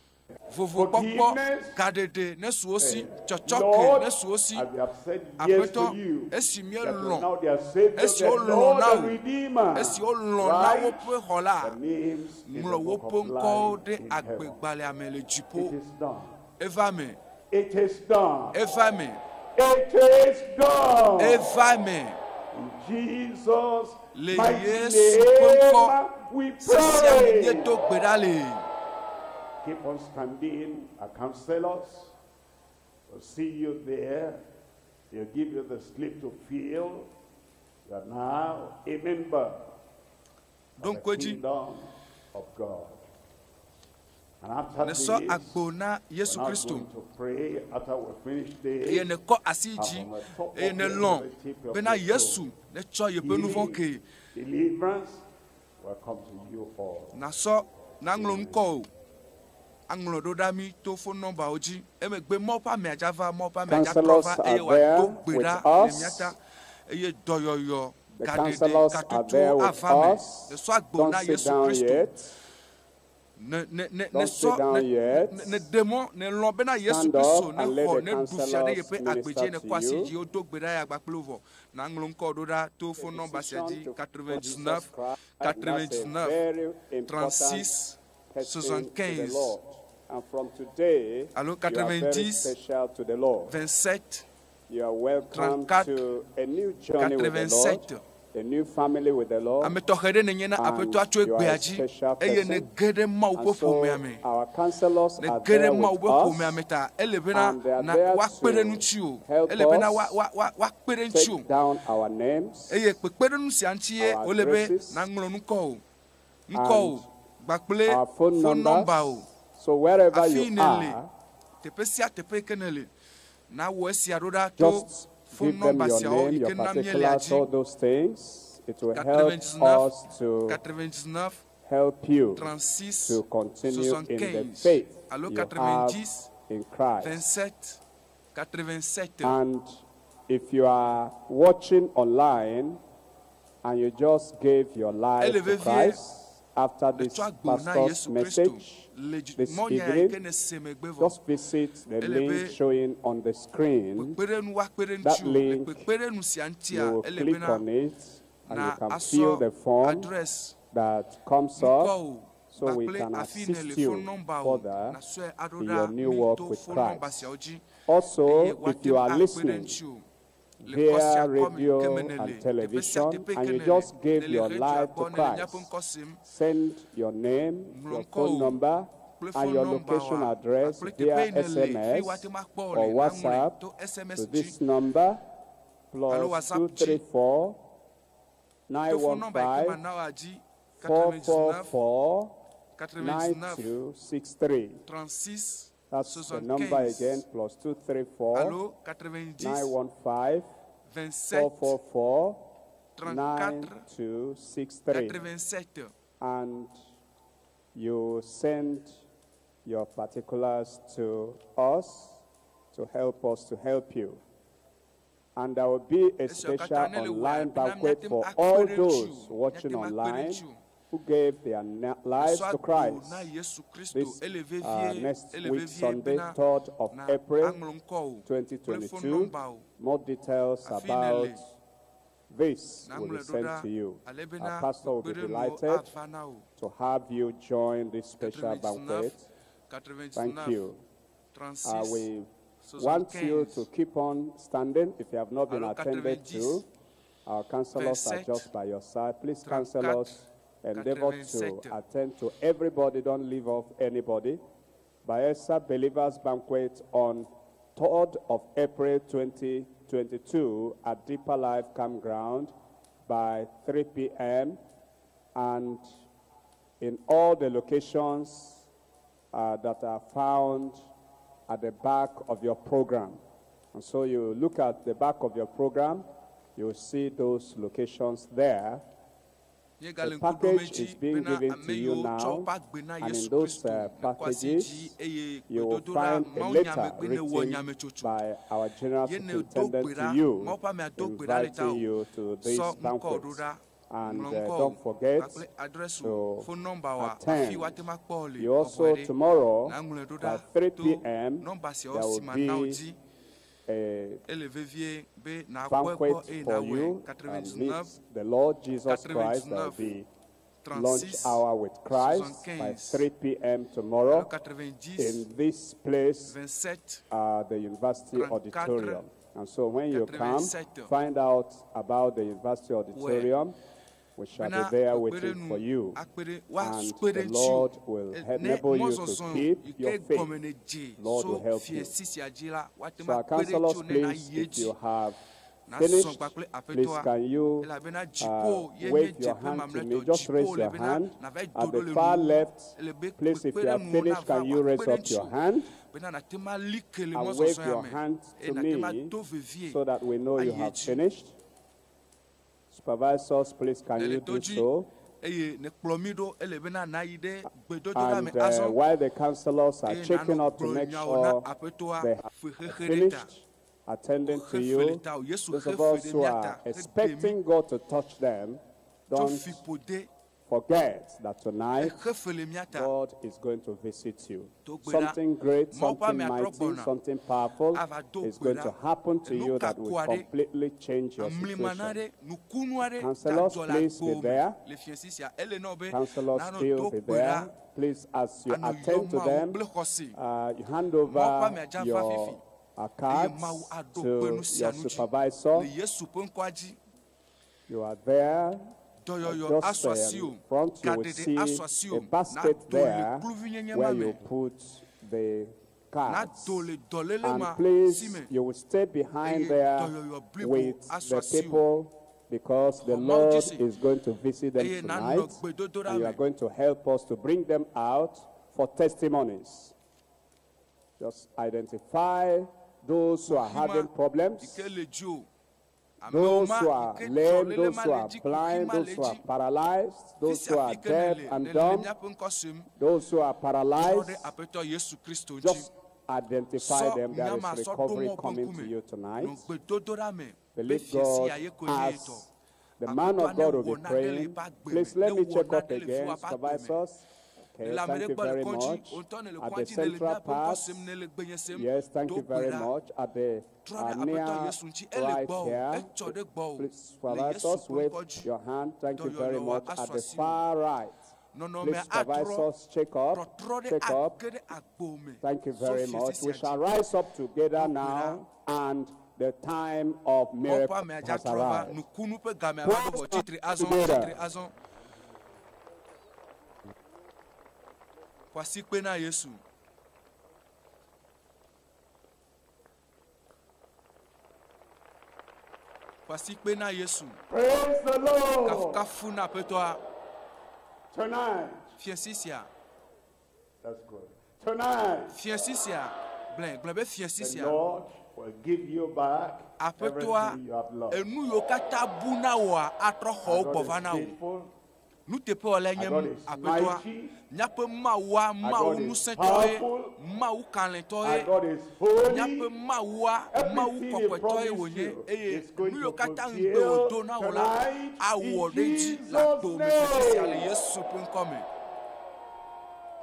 vovokpɔkpɔ Forgiveness, gaɖeɖe nesu wo si eh, tsɔtsɔke Lord, nesu wo si as they have said yes to aƒetɔ you, esi that you are míelɔ̃ now their Savior, esi their wolɔ̃ Lord na and wò Redeemer. esi wolɔ̃ na Write woƒe xɔla the names in ŋlɔ the book woƒe of ŋkɔwo life ɖe in heaven. agbegbalẽa me le It dziƒo is done. eva me It is done. eva me It is done. eva me In Jesus' le mighty Yesu ƒe ŋkɔ name, we sesia me pray. míedo gbe ɖa le Keep on standing. Our counselors will see you there. They'll give you the slip to fill. You are now a member ɖo of the ŋku edzi kingdom of God. And after nèsɔ this, agbo na we're Yesu now Kristo going to pray after we finish eye this. nèkɔ asi And dzi from the top eye of your nèlɔ̃ to the tip of bena your Yesu toe, netsɔ yeƒe nu vɔ̃ healing, kee deliverance will come to you all. nàsɔ nàŋlɔ Amen. ŋkɔ o aŋlɔ ɖo ɖa mí to fon nɔmbawo dzi emegbe mɔ ƒe amea dza va mɔ ƒe amea dza trɔ Counselors va are eye wòado there gbe with ɖa le mía us. ta eye dɔyɔyɔ The gaɖeɖe counselors are there gatutuwo with ava me us. nèsɔ agbo Don't na sit Yesu down Kristo yet. ne ne ne Don't sit nesɔ down ne yet. ne ne ɖe mɔ nelɔ̃ bena Yesu Stand Kristo up and let nexɔ the neɖu fia ɖe counselors yeƒe agbe minister dzi to nekɔ asi you. dzi wodo gbe ɖa ya kpakple vɔ nàŋlɔ ŋkɔ ɖo ɖa to The fon nɔmba sia decision dzi to follow Jesus 99 Christ, that's a 99 very important 36 person to the 75 Lord. And from today, alo you are very 90 special to the Lord. 27 You are welcome 34 to a new journey with the Lord, 87 a new family with the Lord, ame tɔxɛ ɖe nènye na and aƒetɔa tso you are egbea a dzi special eye person. nège ɖe Mawu And ƒe ƒomea so me our counselors are nège ɖe there Mawu with ƒe ƒomea us, me ta ele bena and they are na there woakpe ɖe to ŋutiwò help ele bena us woakpe ɖe ŋutiwò take down our names, eye kpekpeɖeŋu sia ŋuti ye our wole be addresses, nàŋlɔ ŋkɔ o ŋkɔ o and gbakple our phone phone numbers. nɔmba o So wherever afi you nèle are, teƒe sia teƒe yi ke nèle nawɔ esia ɖo ɖa to just phone give them nɔmba your siawo name, yi your ke nam míelea particulars, dzi all those things. It will help 99 us to 99 help you 36 to continue in the 75 faith alo you have 90 in Christ. 27 87. And if you are watching online and you just gave your life Ele to vevie Christ after le this tsɔ agbo na pastor's Yesu Kristo message le dzi- this mɔ nya yi evening, ke ne se megbe vɔ just visit the Ele link be- showing on the screen. kpekpeɖeŋu woakpe ɖe That ŋuti o le link, kpekpeɖeŋu sia ŋutia You will ele click bena on it and na you can fill asɔ the form address that comes ŋkɔ up o so we kpakple can afi ne le assist phone you number o further nasɔe aɖo in ɖa your new mi walk to with phone number Christ. siawo dzi Also, eye if woate you ŋu are akpe ɖe listening ŋuti o le kɔ via sia kɔ me radio ke me ne and le teƒe sia television teƒe and ke you ne le just gave ne le your radioa life gbɔ to ne le míaƒe Christ, ŋkɔ sem send your name, ŋlɔ your ŋkɔ phone o number, kple and phone your number location wa address kpakple via teƒe yi ne le fi SMS woate ŋu akpɔ or le naŋlɔe WhatsApp to SMS to dzi this number alo plus WhatsApp dzi 234 to phone number yi ke 915 mana woa dzi 99 444 99 9263. 36 That's the number 75 again, plus 234 alo 90 915 27 444 34 9263. 87. And you send your particulars to us to help us to help you. And there will be a Esiawo special katã ne le wɔa online bena banquet míate ŋu for akpe all ɖe ŋutiwò, those watching míate ŋu akpe ɖe online ŋutiwò. who gave their lives Sɔ to agbo Christ. na Yesu Kristo This ele vevie next ele week, vevie Sunday, bena 3rd of na April, aŋlɔ ŋkɔ o kple phone 2022. number o More details Afi ne le about this will be naŋlɔe ɖo sent ɖa to you. ale Our bena pastor will be kpekpeɖeŋuwo delighted ava na wò. to have you join this special 99 banquet. 99 Thank you. 36 We want you 75 to keep on standing if you have not been alo attended 90 to. Our counselors are 27 just by your side. Please, 34 counselors, endeavor to 87. attend to everybody. Don't leave off anybody. Bayelsa Believers Banquet on 3rd of April 2022 at Deeper Life Campground by 3 p.m. and in all the locations that are found at the back of your program. And so you look at the back of your program, you'll see those locations there. Míegale The ŋku ɖom package edzi is being bena given ame to you yiwo tsɔ now, woƒe agbe na and in Yesu those Kristo le kwasi dzi packages, eye you will gbedodoɖa find a Mawu letter nyamegbe ne wɔ written nyametsotso. by our General Ye ne do Superintendent gbe to ɖa, you, Mawu ƒe amea do gbe ɖa le inviting tawò. you to this Sɔ ŋkɔ banquet. ɖo ɖa, And ŋlɔ ŋkɔ don't o, forget kpakple address o, to phone number wa, hafi attend. woate ŋu akpɔ wò le You also kɔkɔe ɖe. tomorrow Naŋlɔe ɖo by ɖa 3 to p.m. nɔmba siawo there si will mana wò be dzi. a Ele vevie be nàkpɔe gbɔ banquet eye for nàwɔe. you and 99 meet the Lord Jesus Christ. There will 99 be lunch 36 hour with Christ by 75 3 p.m. tomorrow alo 90 in this place, 27 the university 34 auditorium. And so when you come, 87. find out about the university auditorium. We shall be bena there waiting kpekpeɖeŋu for you. akpe ɖe And woakpe ɖe the ŋutiwò. Lord will Ne enable you to mɔzɔzɔ keep yi your ke faith. gɔme nèdze Lord so will help you. fiẽsi sia dzi la, woate ŋu So our akpe ɖe counselors, ŋutiwò ne please, nàyi if edzi you have nàzɔ finished, kpakple please Aƒetɔa. can you Elabena dziƒo ye nye wave your dzeƒe hand to me? mamlɛtɔ. Just raise Dziƒo le your bena hand. nàva yi At do ɖo the le far nuwò. left, Ele be please, if you have kpekpeɖeŋuwo finished, nava can you wòakpe raise ɖe up your ŋutiwò hand bena nàte ŋu ali ke le and wave mɔzɔzɔa your me hand eye to nàte ŋu me ado vevie so that we know you ayi have edzi. finished? Supervisors, please, can Nele you to do dzi so? eye nèkplɔ mí ɖo ele bena nàyi ɖe gbedodoɖa me And azɔ while the counselors are eye checking nànɔ up to gblɔ make nyawo na sure Aƒetɔa they have fexexe ɖe ta. finished attending to Xefe le you, ta o. Yesu those of xefe us ɖe who mía are ta heɖe mí expecting God to touch them, tso don't fiƒode. forget that tonight Exefe le mía ta. God is going to visit you. Do gbe ɖa. Something great, Mawu ƒe something amea trɔ mighty, gbɔna. something powerful Ava do is gbe going ɖa. to happen to Enu you that kako will aɖe, completely change your amlimana situation. ɖe, nukunu aɖe Counselors, gadzɔ le please be agbo me there. le fiẽsi sia. Ele na wò be Counselors, nanɔ still do be gbe there. ɖa, Please, as you anɔ attend yɔm to Mawu them, kple xɔse. you hand Mawu ƒe over amea dza va your fifi eye cards Mawu aɖo to kpe nu your sia nu dzi supervisor. le Yesu ƒe ŋkɔa dzi. You are there. Dɔyɔyɔ Just asu asi in o, front, you will gaɖeɖe see asu asi a o, basket nàdo le there kluvinyenye ma where me, you put the cards. nàdo le dɔléle And ma si please, me you will stay behind eye there dɔyɔyɔ blibo with asu the asi o. people because the Xɔ Mawu Lord dzi se is going to visit them eye nanɔ tonight, gbedodoɖa and you are me. going to help us to bring them out for testimonies. Just identify those who are Kuxi ma having yi problems ke le dzi o Those ma who are yi ke lame, dɔléle those ma who le are dzi, kuxi blind, ma le those who are dzi. paralyzed, those Fisia who are fi ke deaf nèle, and nèle dumb, míaƒe ŋkɔ sem. those who are Trɔ ɖe paralyzed, Aƒetɔ Yesu Kristo ŋuti. just identify Sɔ them. There nyama is sɔ ɖo recovery mɔ ƒe coming to ŋkume. you tonight. Nɔ gbedodoɖa me be Believe fiẽ God sia ye koe nye ye as tɔ. the man Aƒetɔa of God ne will be wɔ nane le praying. eƒe agbe me, Please let ne me wɔ check up nane le again, viwòa ƒe agbe me. supervisors. Okay, Le ame thank ɖe you gbɔ le very kɔdzi, much. wò ŋutɔ nèle At the kɔdzi, nèle central míaƒe ŋkɔ part, sem, nèle gbenye sem. yes, thank Do you gbe very ɖa. much. At the Trɔ ɖe Aƒetɔ near Yesu ŋuti. Ele right gbɔwò, here, etsɔ ɖe gbɔwò. please, Le Yesu supervisors, ƒe wave ŋkɔ dzi. your hand. Thank you very Dɔyɔyɔwòa much. asu At the asiwò. far right, Nɔnɔmea please, atrɔ. supervisors, check up, Tɔtrɔ ɖe check up. age ɖe agbo me. Thank you Tso very fiẽ much. sia We dzi. shall rise up together Do gbe ɖa. now, and the time of Mɔƒe miracle amea dza has trɔ va arrived. nukunu ƒe gamea va ɖo vɔ. Tsitre azɔ, Together. tsitre azɔ. Ƒo asikpe na Yesu. Ƒo asikpe na Yesu. Praise the Lord. Kafukafu na Aƒetɔa. Tonight. Fiẽ sia. That's good. Tonight. Fiẽ sia. Gblɔe, gblɔe be fiẽ The sia. Lord will give you back Aƒetɔa, everything you have lost. enu yiwo katã bu na wòa atrɔ xɔ Our wo gbɔ God va is na wò. faithful. Nuteƒewɔlae nye Our God is Aƒetɔa. mighty. Míaƒe Mawua, Our Mawu God is ŋusẽtɔe, powerful. Mawu kalẽtɔe. Our God is holy. Míaƒe Mawua, Mawu Everything He kɔkɔetɔe promised wònye you eye is going nu yiwo to katã ŋugbe fulfill wòdo na wò la tonight in awɔ ɖe edzi le Jesus' agbo me fiẽ sia le name. Yesu ƒe ŋkɔ me.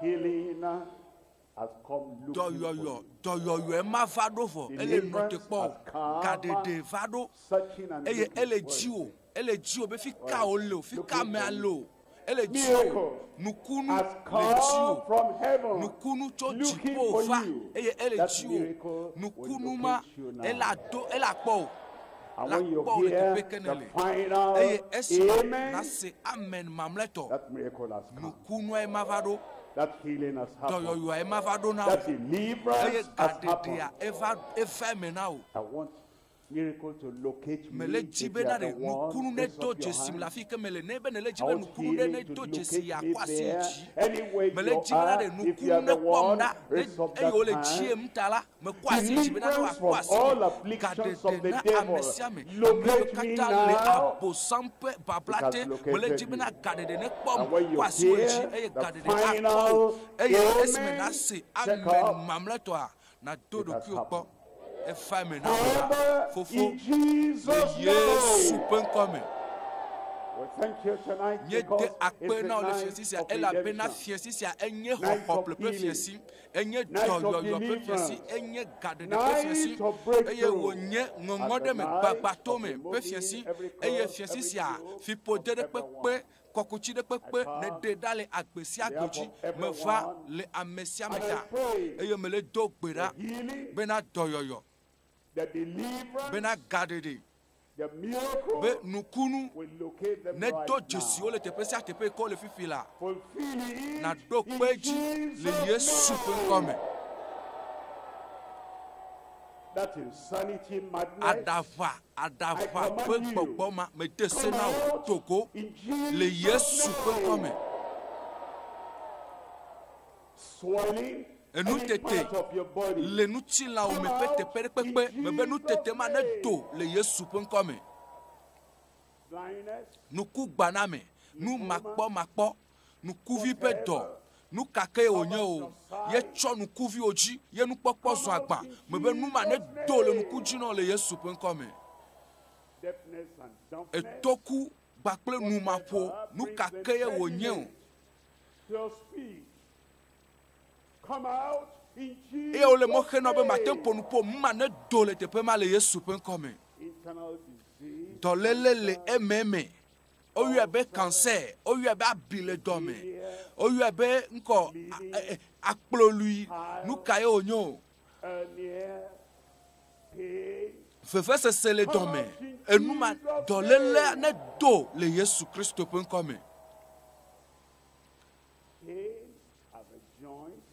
Healing has come looking for Dɔyɔyɔ, you. dɔyɔyɔe ma va ɖo vɔ. Ele nɔ te Deliverance kpɔ o. has come. Gaɖeɖe va ɖo Searching and eye looking ele for dzi it. wò. Ele dzi wò be fi ka wòle o, fi ka Looking amea for le o. Ele dzi wò. Miracle Nukunu has le dzi come wò. from heaven. Nukunu tso Looking dziƒo for va you. eye ele That dzi wò. miracle will Nukunu ma locate you now. ele ado, ele akpɔ wò. And La when you kpɔ wò le hear teƒe ke the nèle. final Eye esi amen, nase amen mamlɛtɔ, that miracle has come. nukunua ma va ɖo. That healing has happened. Dɔyɔyɔa ma va ɖo na That wò. Eye deliverance has happened. gaɖeɖea eva eva eme na wò. I want miracle to locate me. Mele dzi If you bena are the ɖe nukunu one, ne raise do up your dzesim le hand. afi ke mele ne be nele dzi I be want nukunu ɖe ne healing to do dzesi locate yeakɔ me asi there. dzi. Anywhere Mele you dzi bena are, ɖe if you nukunu are ne the kpɔm one, ɖa ne raise up eye that wòle hand. dziem ta la mekɔ asi dzi bena ne Deliverance wòakɔ from asi all me. afflictions of Gaɖeɖe the na devil. ame sia ame. Ame yiwo Locate me katã le now. abosam ƒe babla It has te mele located dzi bena you. gaɖeɖe ne kpɔm And when you kɔ asi wò dzi hear eye the gaɖeɖe akpɔ wò. final Eye esime amen, nase check amen up. mamlɛtɔa nàdo It has ɖokuiwò kpɔ. happened. Efa eme na wò la. Father, Fofo, in le Jesus' Yesu name. ƒe ŋkɔ me. We thank you tonight Míede because akpe it's the na wò le night fiẽ sia of elabena redemption. fiẽ sia enye Night xɔxɔ of ƒle ƒe healing. fiẽ si, enye Night of dɔyɔyɔ ƒe fiẽ si, deliverance. enye gaɖeɖe ƒe fiẽ si Night of eye breakthrough. wònye ŋɔŋɔ At ɖe the me night gbagbato of me ƒe fiẽ si removing every eye curse, fiẽ every sia yoke fiƒode of ɖe everyone. kpekpe kɔkutsi ɖe kpekpe I come neɖe ɖa le agbe sia on agbe behalf dzi of meva everyone. le ame sia ame And I ta pray eye mele do gbe ɖa the healing, bena dɔyɔyɔ the deliverance, bena gaɖeɖe the miracle be nukunu will locate them ne right do dzesiwo now. le teƒe sia teƒe yi ke wole fifi la Fulfill it nàɖo in kpe dzi le Jesus' Yesu ƒe ŋkɔ me. name. That insanity, madness, Aɖaʋa I aɖaʋa ƒe command you, gbɔgbɔ ma mede se come na wò out togo in le Jesus' Yesu ƒe ŋkɔ me. name. Swelling Enu any tete part of your body, le ŋutilãwo come me ƒe out teƒe ɖe in kpekpe mebe Jesus' nutete ma ne name. do le Yesu ƒe ŋkɔ me. Blindness, Nuku gbaname, nu makpɔmakpɔ, nukuvi ƒe dɔ, nu ka ke wònye o, ye tsɔ nukuviwo dzi, ye nukpɔkpɔ come zɔ out agba. in Mebe nu ma ne Jesus' do le name. nuku dzi na wò le Yesu ƒe ŋkɔ me. Deafness and dumbness, Etoku kpakple numaƒo, whatever nu brings ka ke ye wònye o. impediment to your speech, come out in Eye wòle mɔ Jesus' xe na wo be mate ŋu name. ƒo nu ƒo, nu ma ne do le teƒe ma le Yesu ƒe ŋkɔ me. Internal disease, Dɔléle le cancer, ememe. Woyɔe be cancer, woyɔe be abi le dɔme, woyɔe be ŋkɔ bleeding, akplolui, nu ka ye wònye o. hernia, pain, Vevesese le come dɔme. out in Enu ma Jesus' dɔlélea name. ne do le Yesu Kristo ƒe ŋkɔ me. Pain at the joints,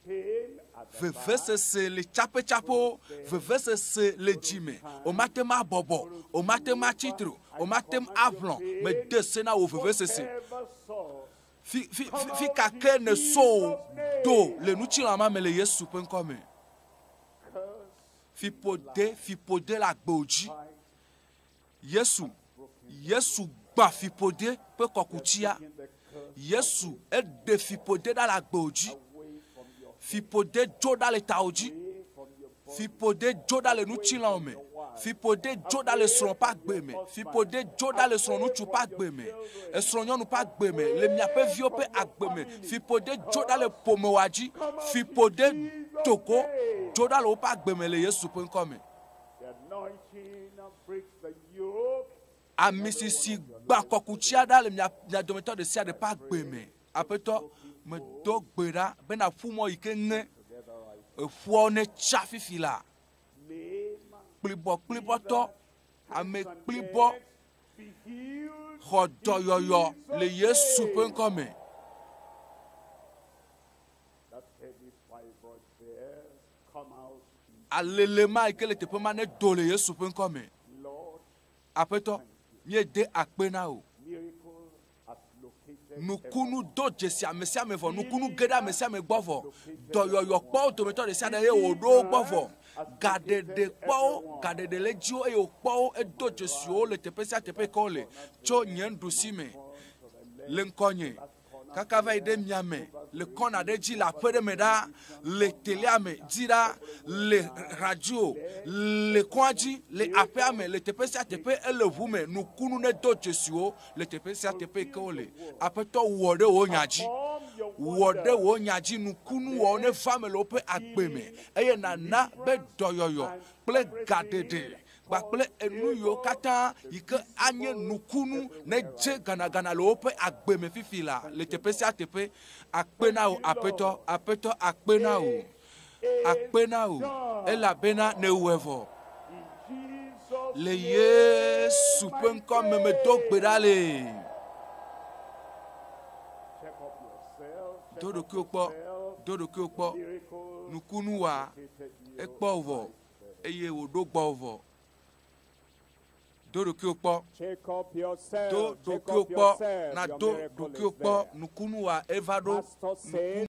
pain at the back, Vevesese le tsapetsaƒewo, vevesese le dzime. Womate ŋu abɔbɔ, womate ŋu atsitre, I womate ŋu command your aʋlɔ. Mede pain, se na wò vevesese. whatever source, Fi fi come fi out ka in ke ne so Jesus' do name. le ŋutilã ma me le Yesu ƒe ŋkɔ me. Curse in your Fiƒode life, fiƒode le agbewo dzi. fight Yesu Yesu gba fiƒode ƒe kɔkutsia. Yesu eɖe fiƒode ɖa le agbewo dzi. Fiƒode dzo ɖa le tawo dzi. Fiƒode dzo ɖa le ŋutilãwo me. Fiƒode dzo ɖa le srɔ̃ ƒe agbe me. Fiƒode dzo ɖa le srɔ̃ŋutsu ƒe agbe me. Esrɔ̃nyɔnu ƒe agbe me. Le miaƒe viwo ƒe agbe me. Fiƒode dzo ɖa le ƒomewoa dzi. Fiƒode dogo dzo ɖa le woƒe agbe me le Yesu ƒe ŋkɔ me. The anointing breaks the yoke. Ami sisi gba kɔkutsia ɖa le mia mia dometɔ ɖe sia ɖe ƒe agbe me. Aƒetɔ, medo gbe ɖa bena ƒumɔ yi ke ŋe eƒuawo ne tsa fifi la. Lame, Kplibɔ kplibɔtɔ, ame kplibɔ be healed. xɔ dɔyɔyɔ le Yesu ƒe ŋkɔ me. That heavy fibroid there, come out. Alele ma yi ke le teƒe ma ne do le Yesu ƒe ŋkɔ me. Lord, Aƒetɔ, míede akpe na wò. miracle has located Nukunu do dzesi ame sia ame vɔ. Nukunu ge ɖe ame sia ame gbɔ vɔ. Dɔyɔyɔ kpɔ wo dometɔ ɖe sia ɖe eye wòɖo wo gbɔ vɔ. Gaɖeɖe kpɔ wo, gaɖeɖe le dziwo eye wòkpɔ wo edo dzesi wo le teƒe sia teƒe yi ke wole tso nye nuɖusi me le ŋkɔnye kaka va yi ɖe mia me le kɔna ɖe dzi le aƒe ɖe me ɖa le telia me dzi ɖa le radio le kɔa dzi le aƒea me le teƒe sia teƒe ele ʋu me nukunu ne do dzesiwo le teƒe sia teƒe yi ke wole. Aƒetɔ wɔ ɖe wò nya dzi. Wɔ ɖe wò nya dzi nukunu wɔwo ne va me le woƒe agbe me eye nana be dɔyɔyɔ kple gaɖeɖe kpakple enu yiwo katã yi ke anye nukunu ne dze ganagana le woƒe agbe me fifi la le teƒe sia teƒe. Akpe na wò aƒetɔ, aƒetɔ akpe na wò, akpe na wò elabena nèwɔe vɔ. in Jesus' Le Yesu ƒe ŋkɔ me medo gbe ɖa le. Check up yourself. Check Do up ɖokuiwò kpɔ, yourself. do ɖokuiwò kpɔ. Miracle Nukunu wa located you. ekpɔ wò vɔ eye wòɖo gbɔwò vɔ. Do ɖokuiwò kpɔ. Check up yourself. Do Check ɖokuiwò up kpɔ. yourself. Na Your do miracle ɖokuiwò is kpɔ. there. Nukunu wa eva ɖo. Pastor said.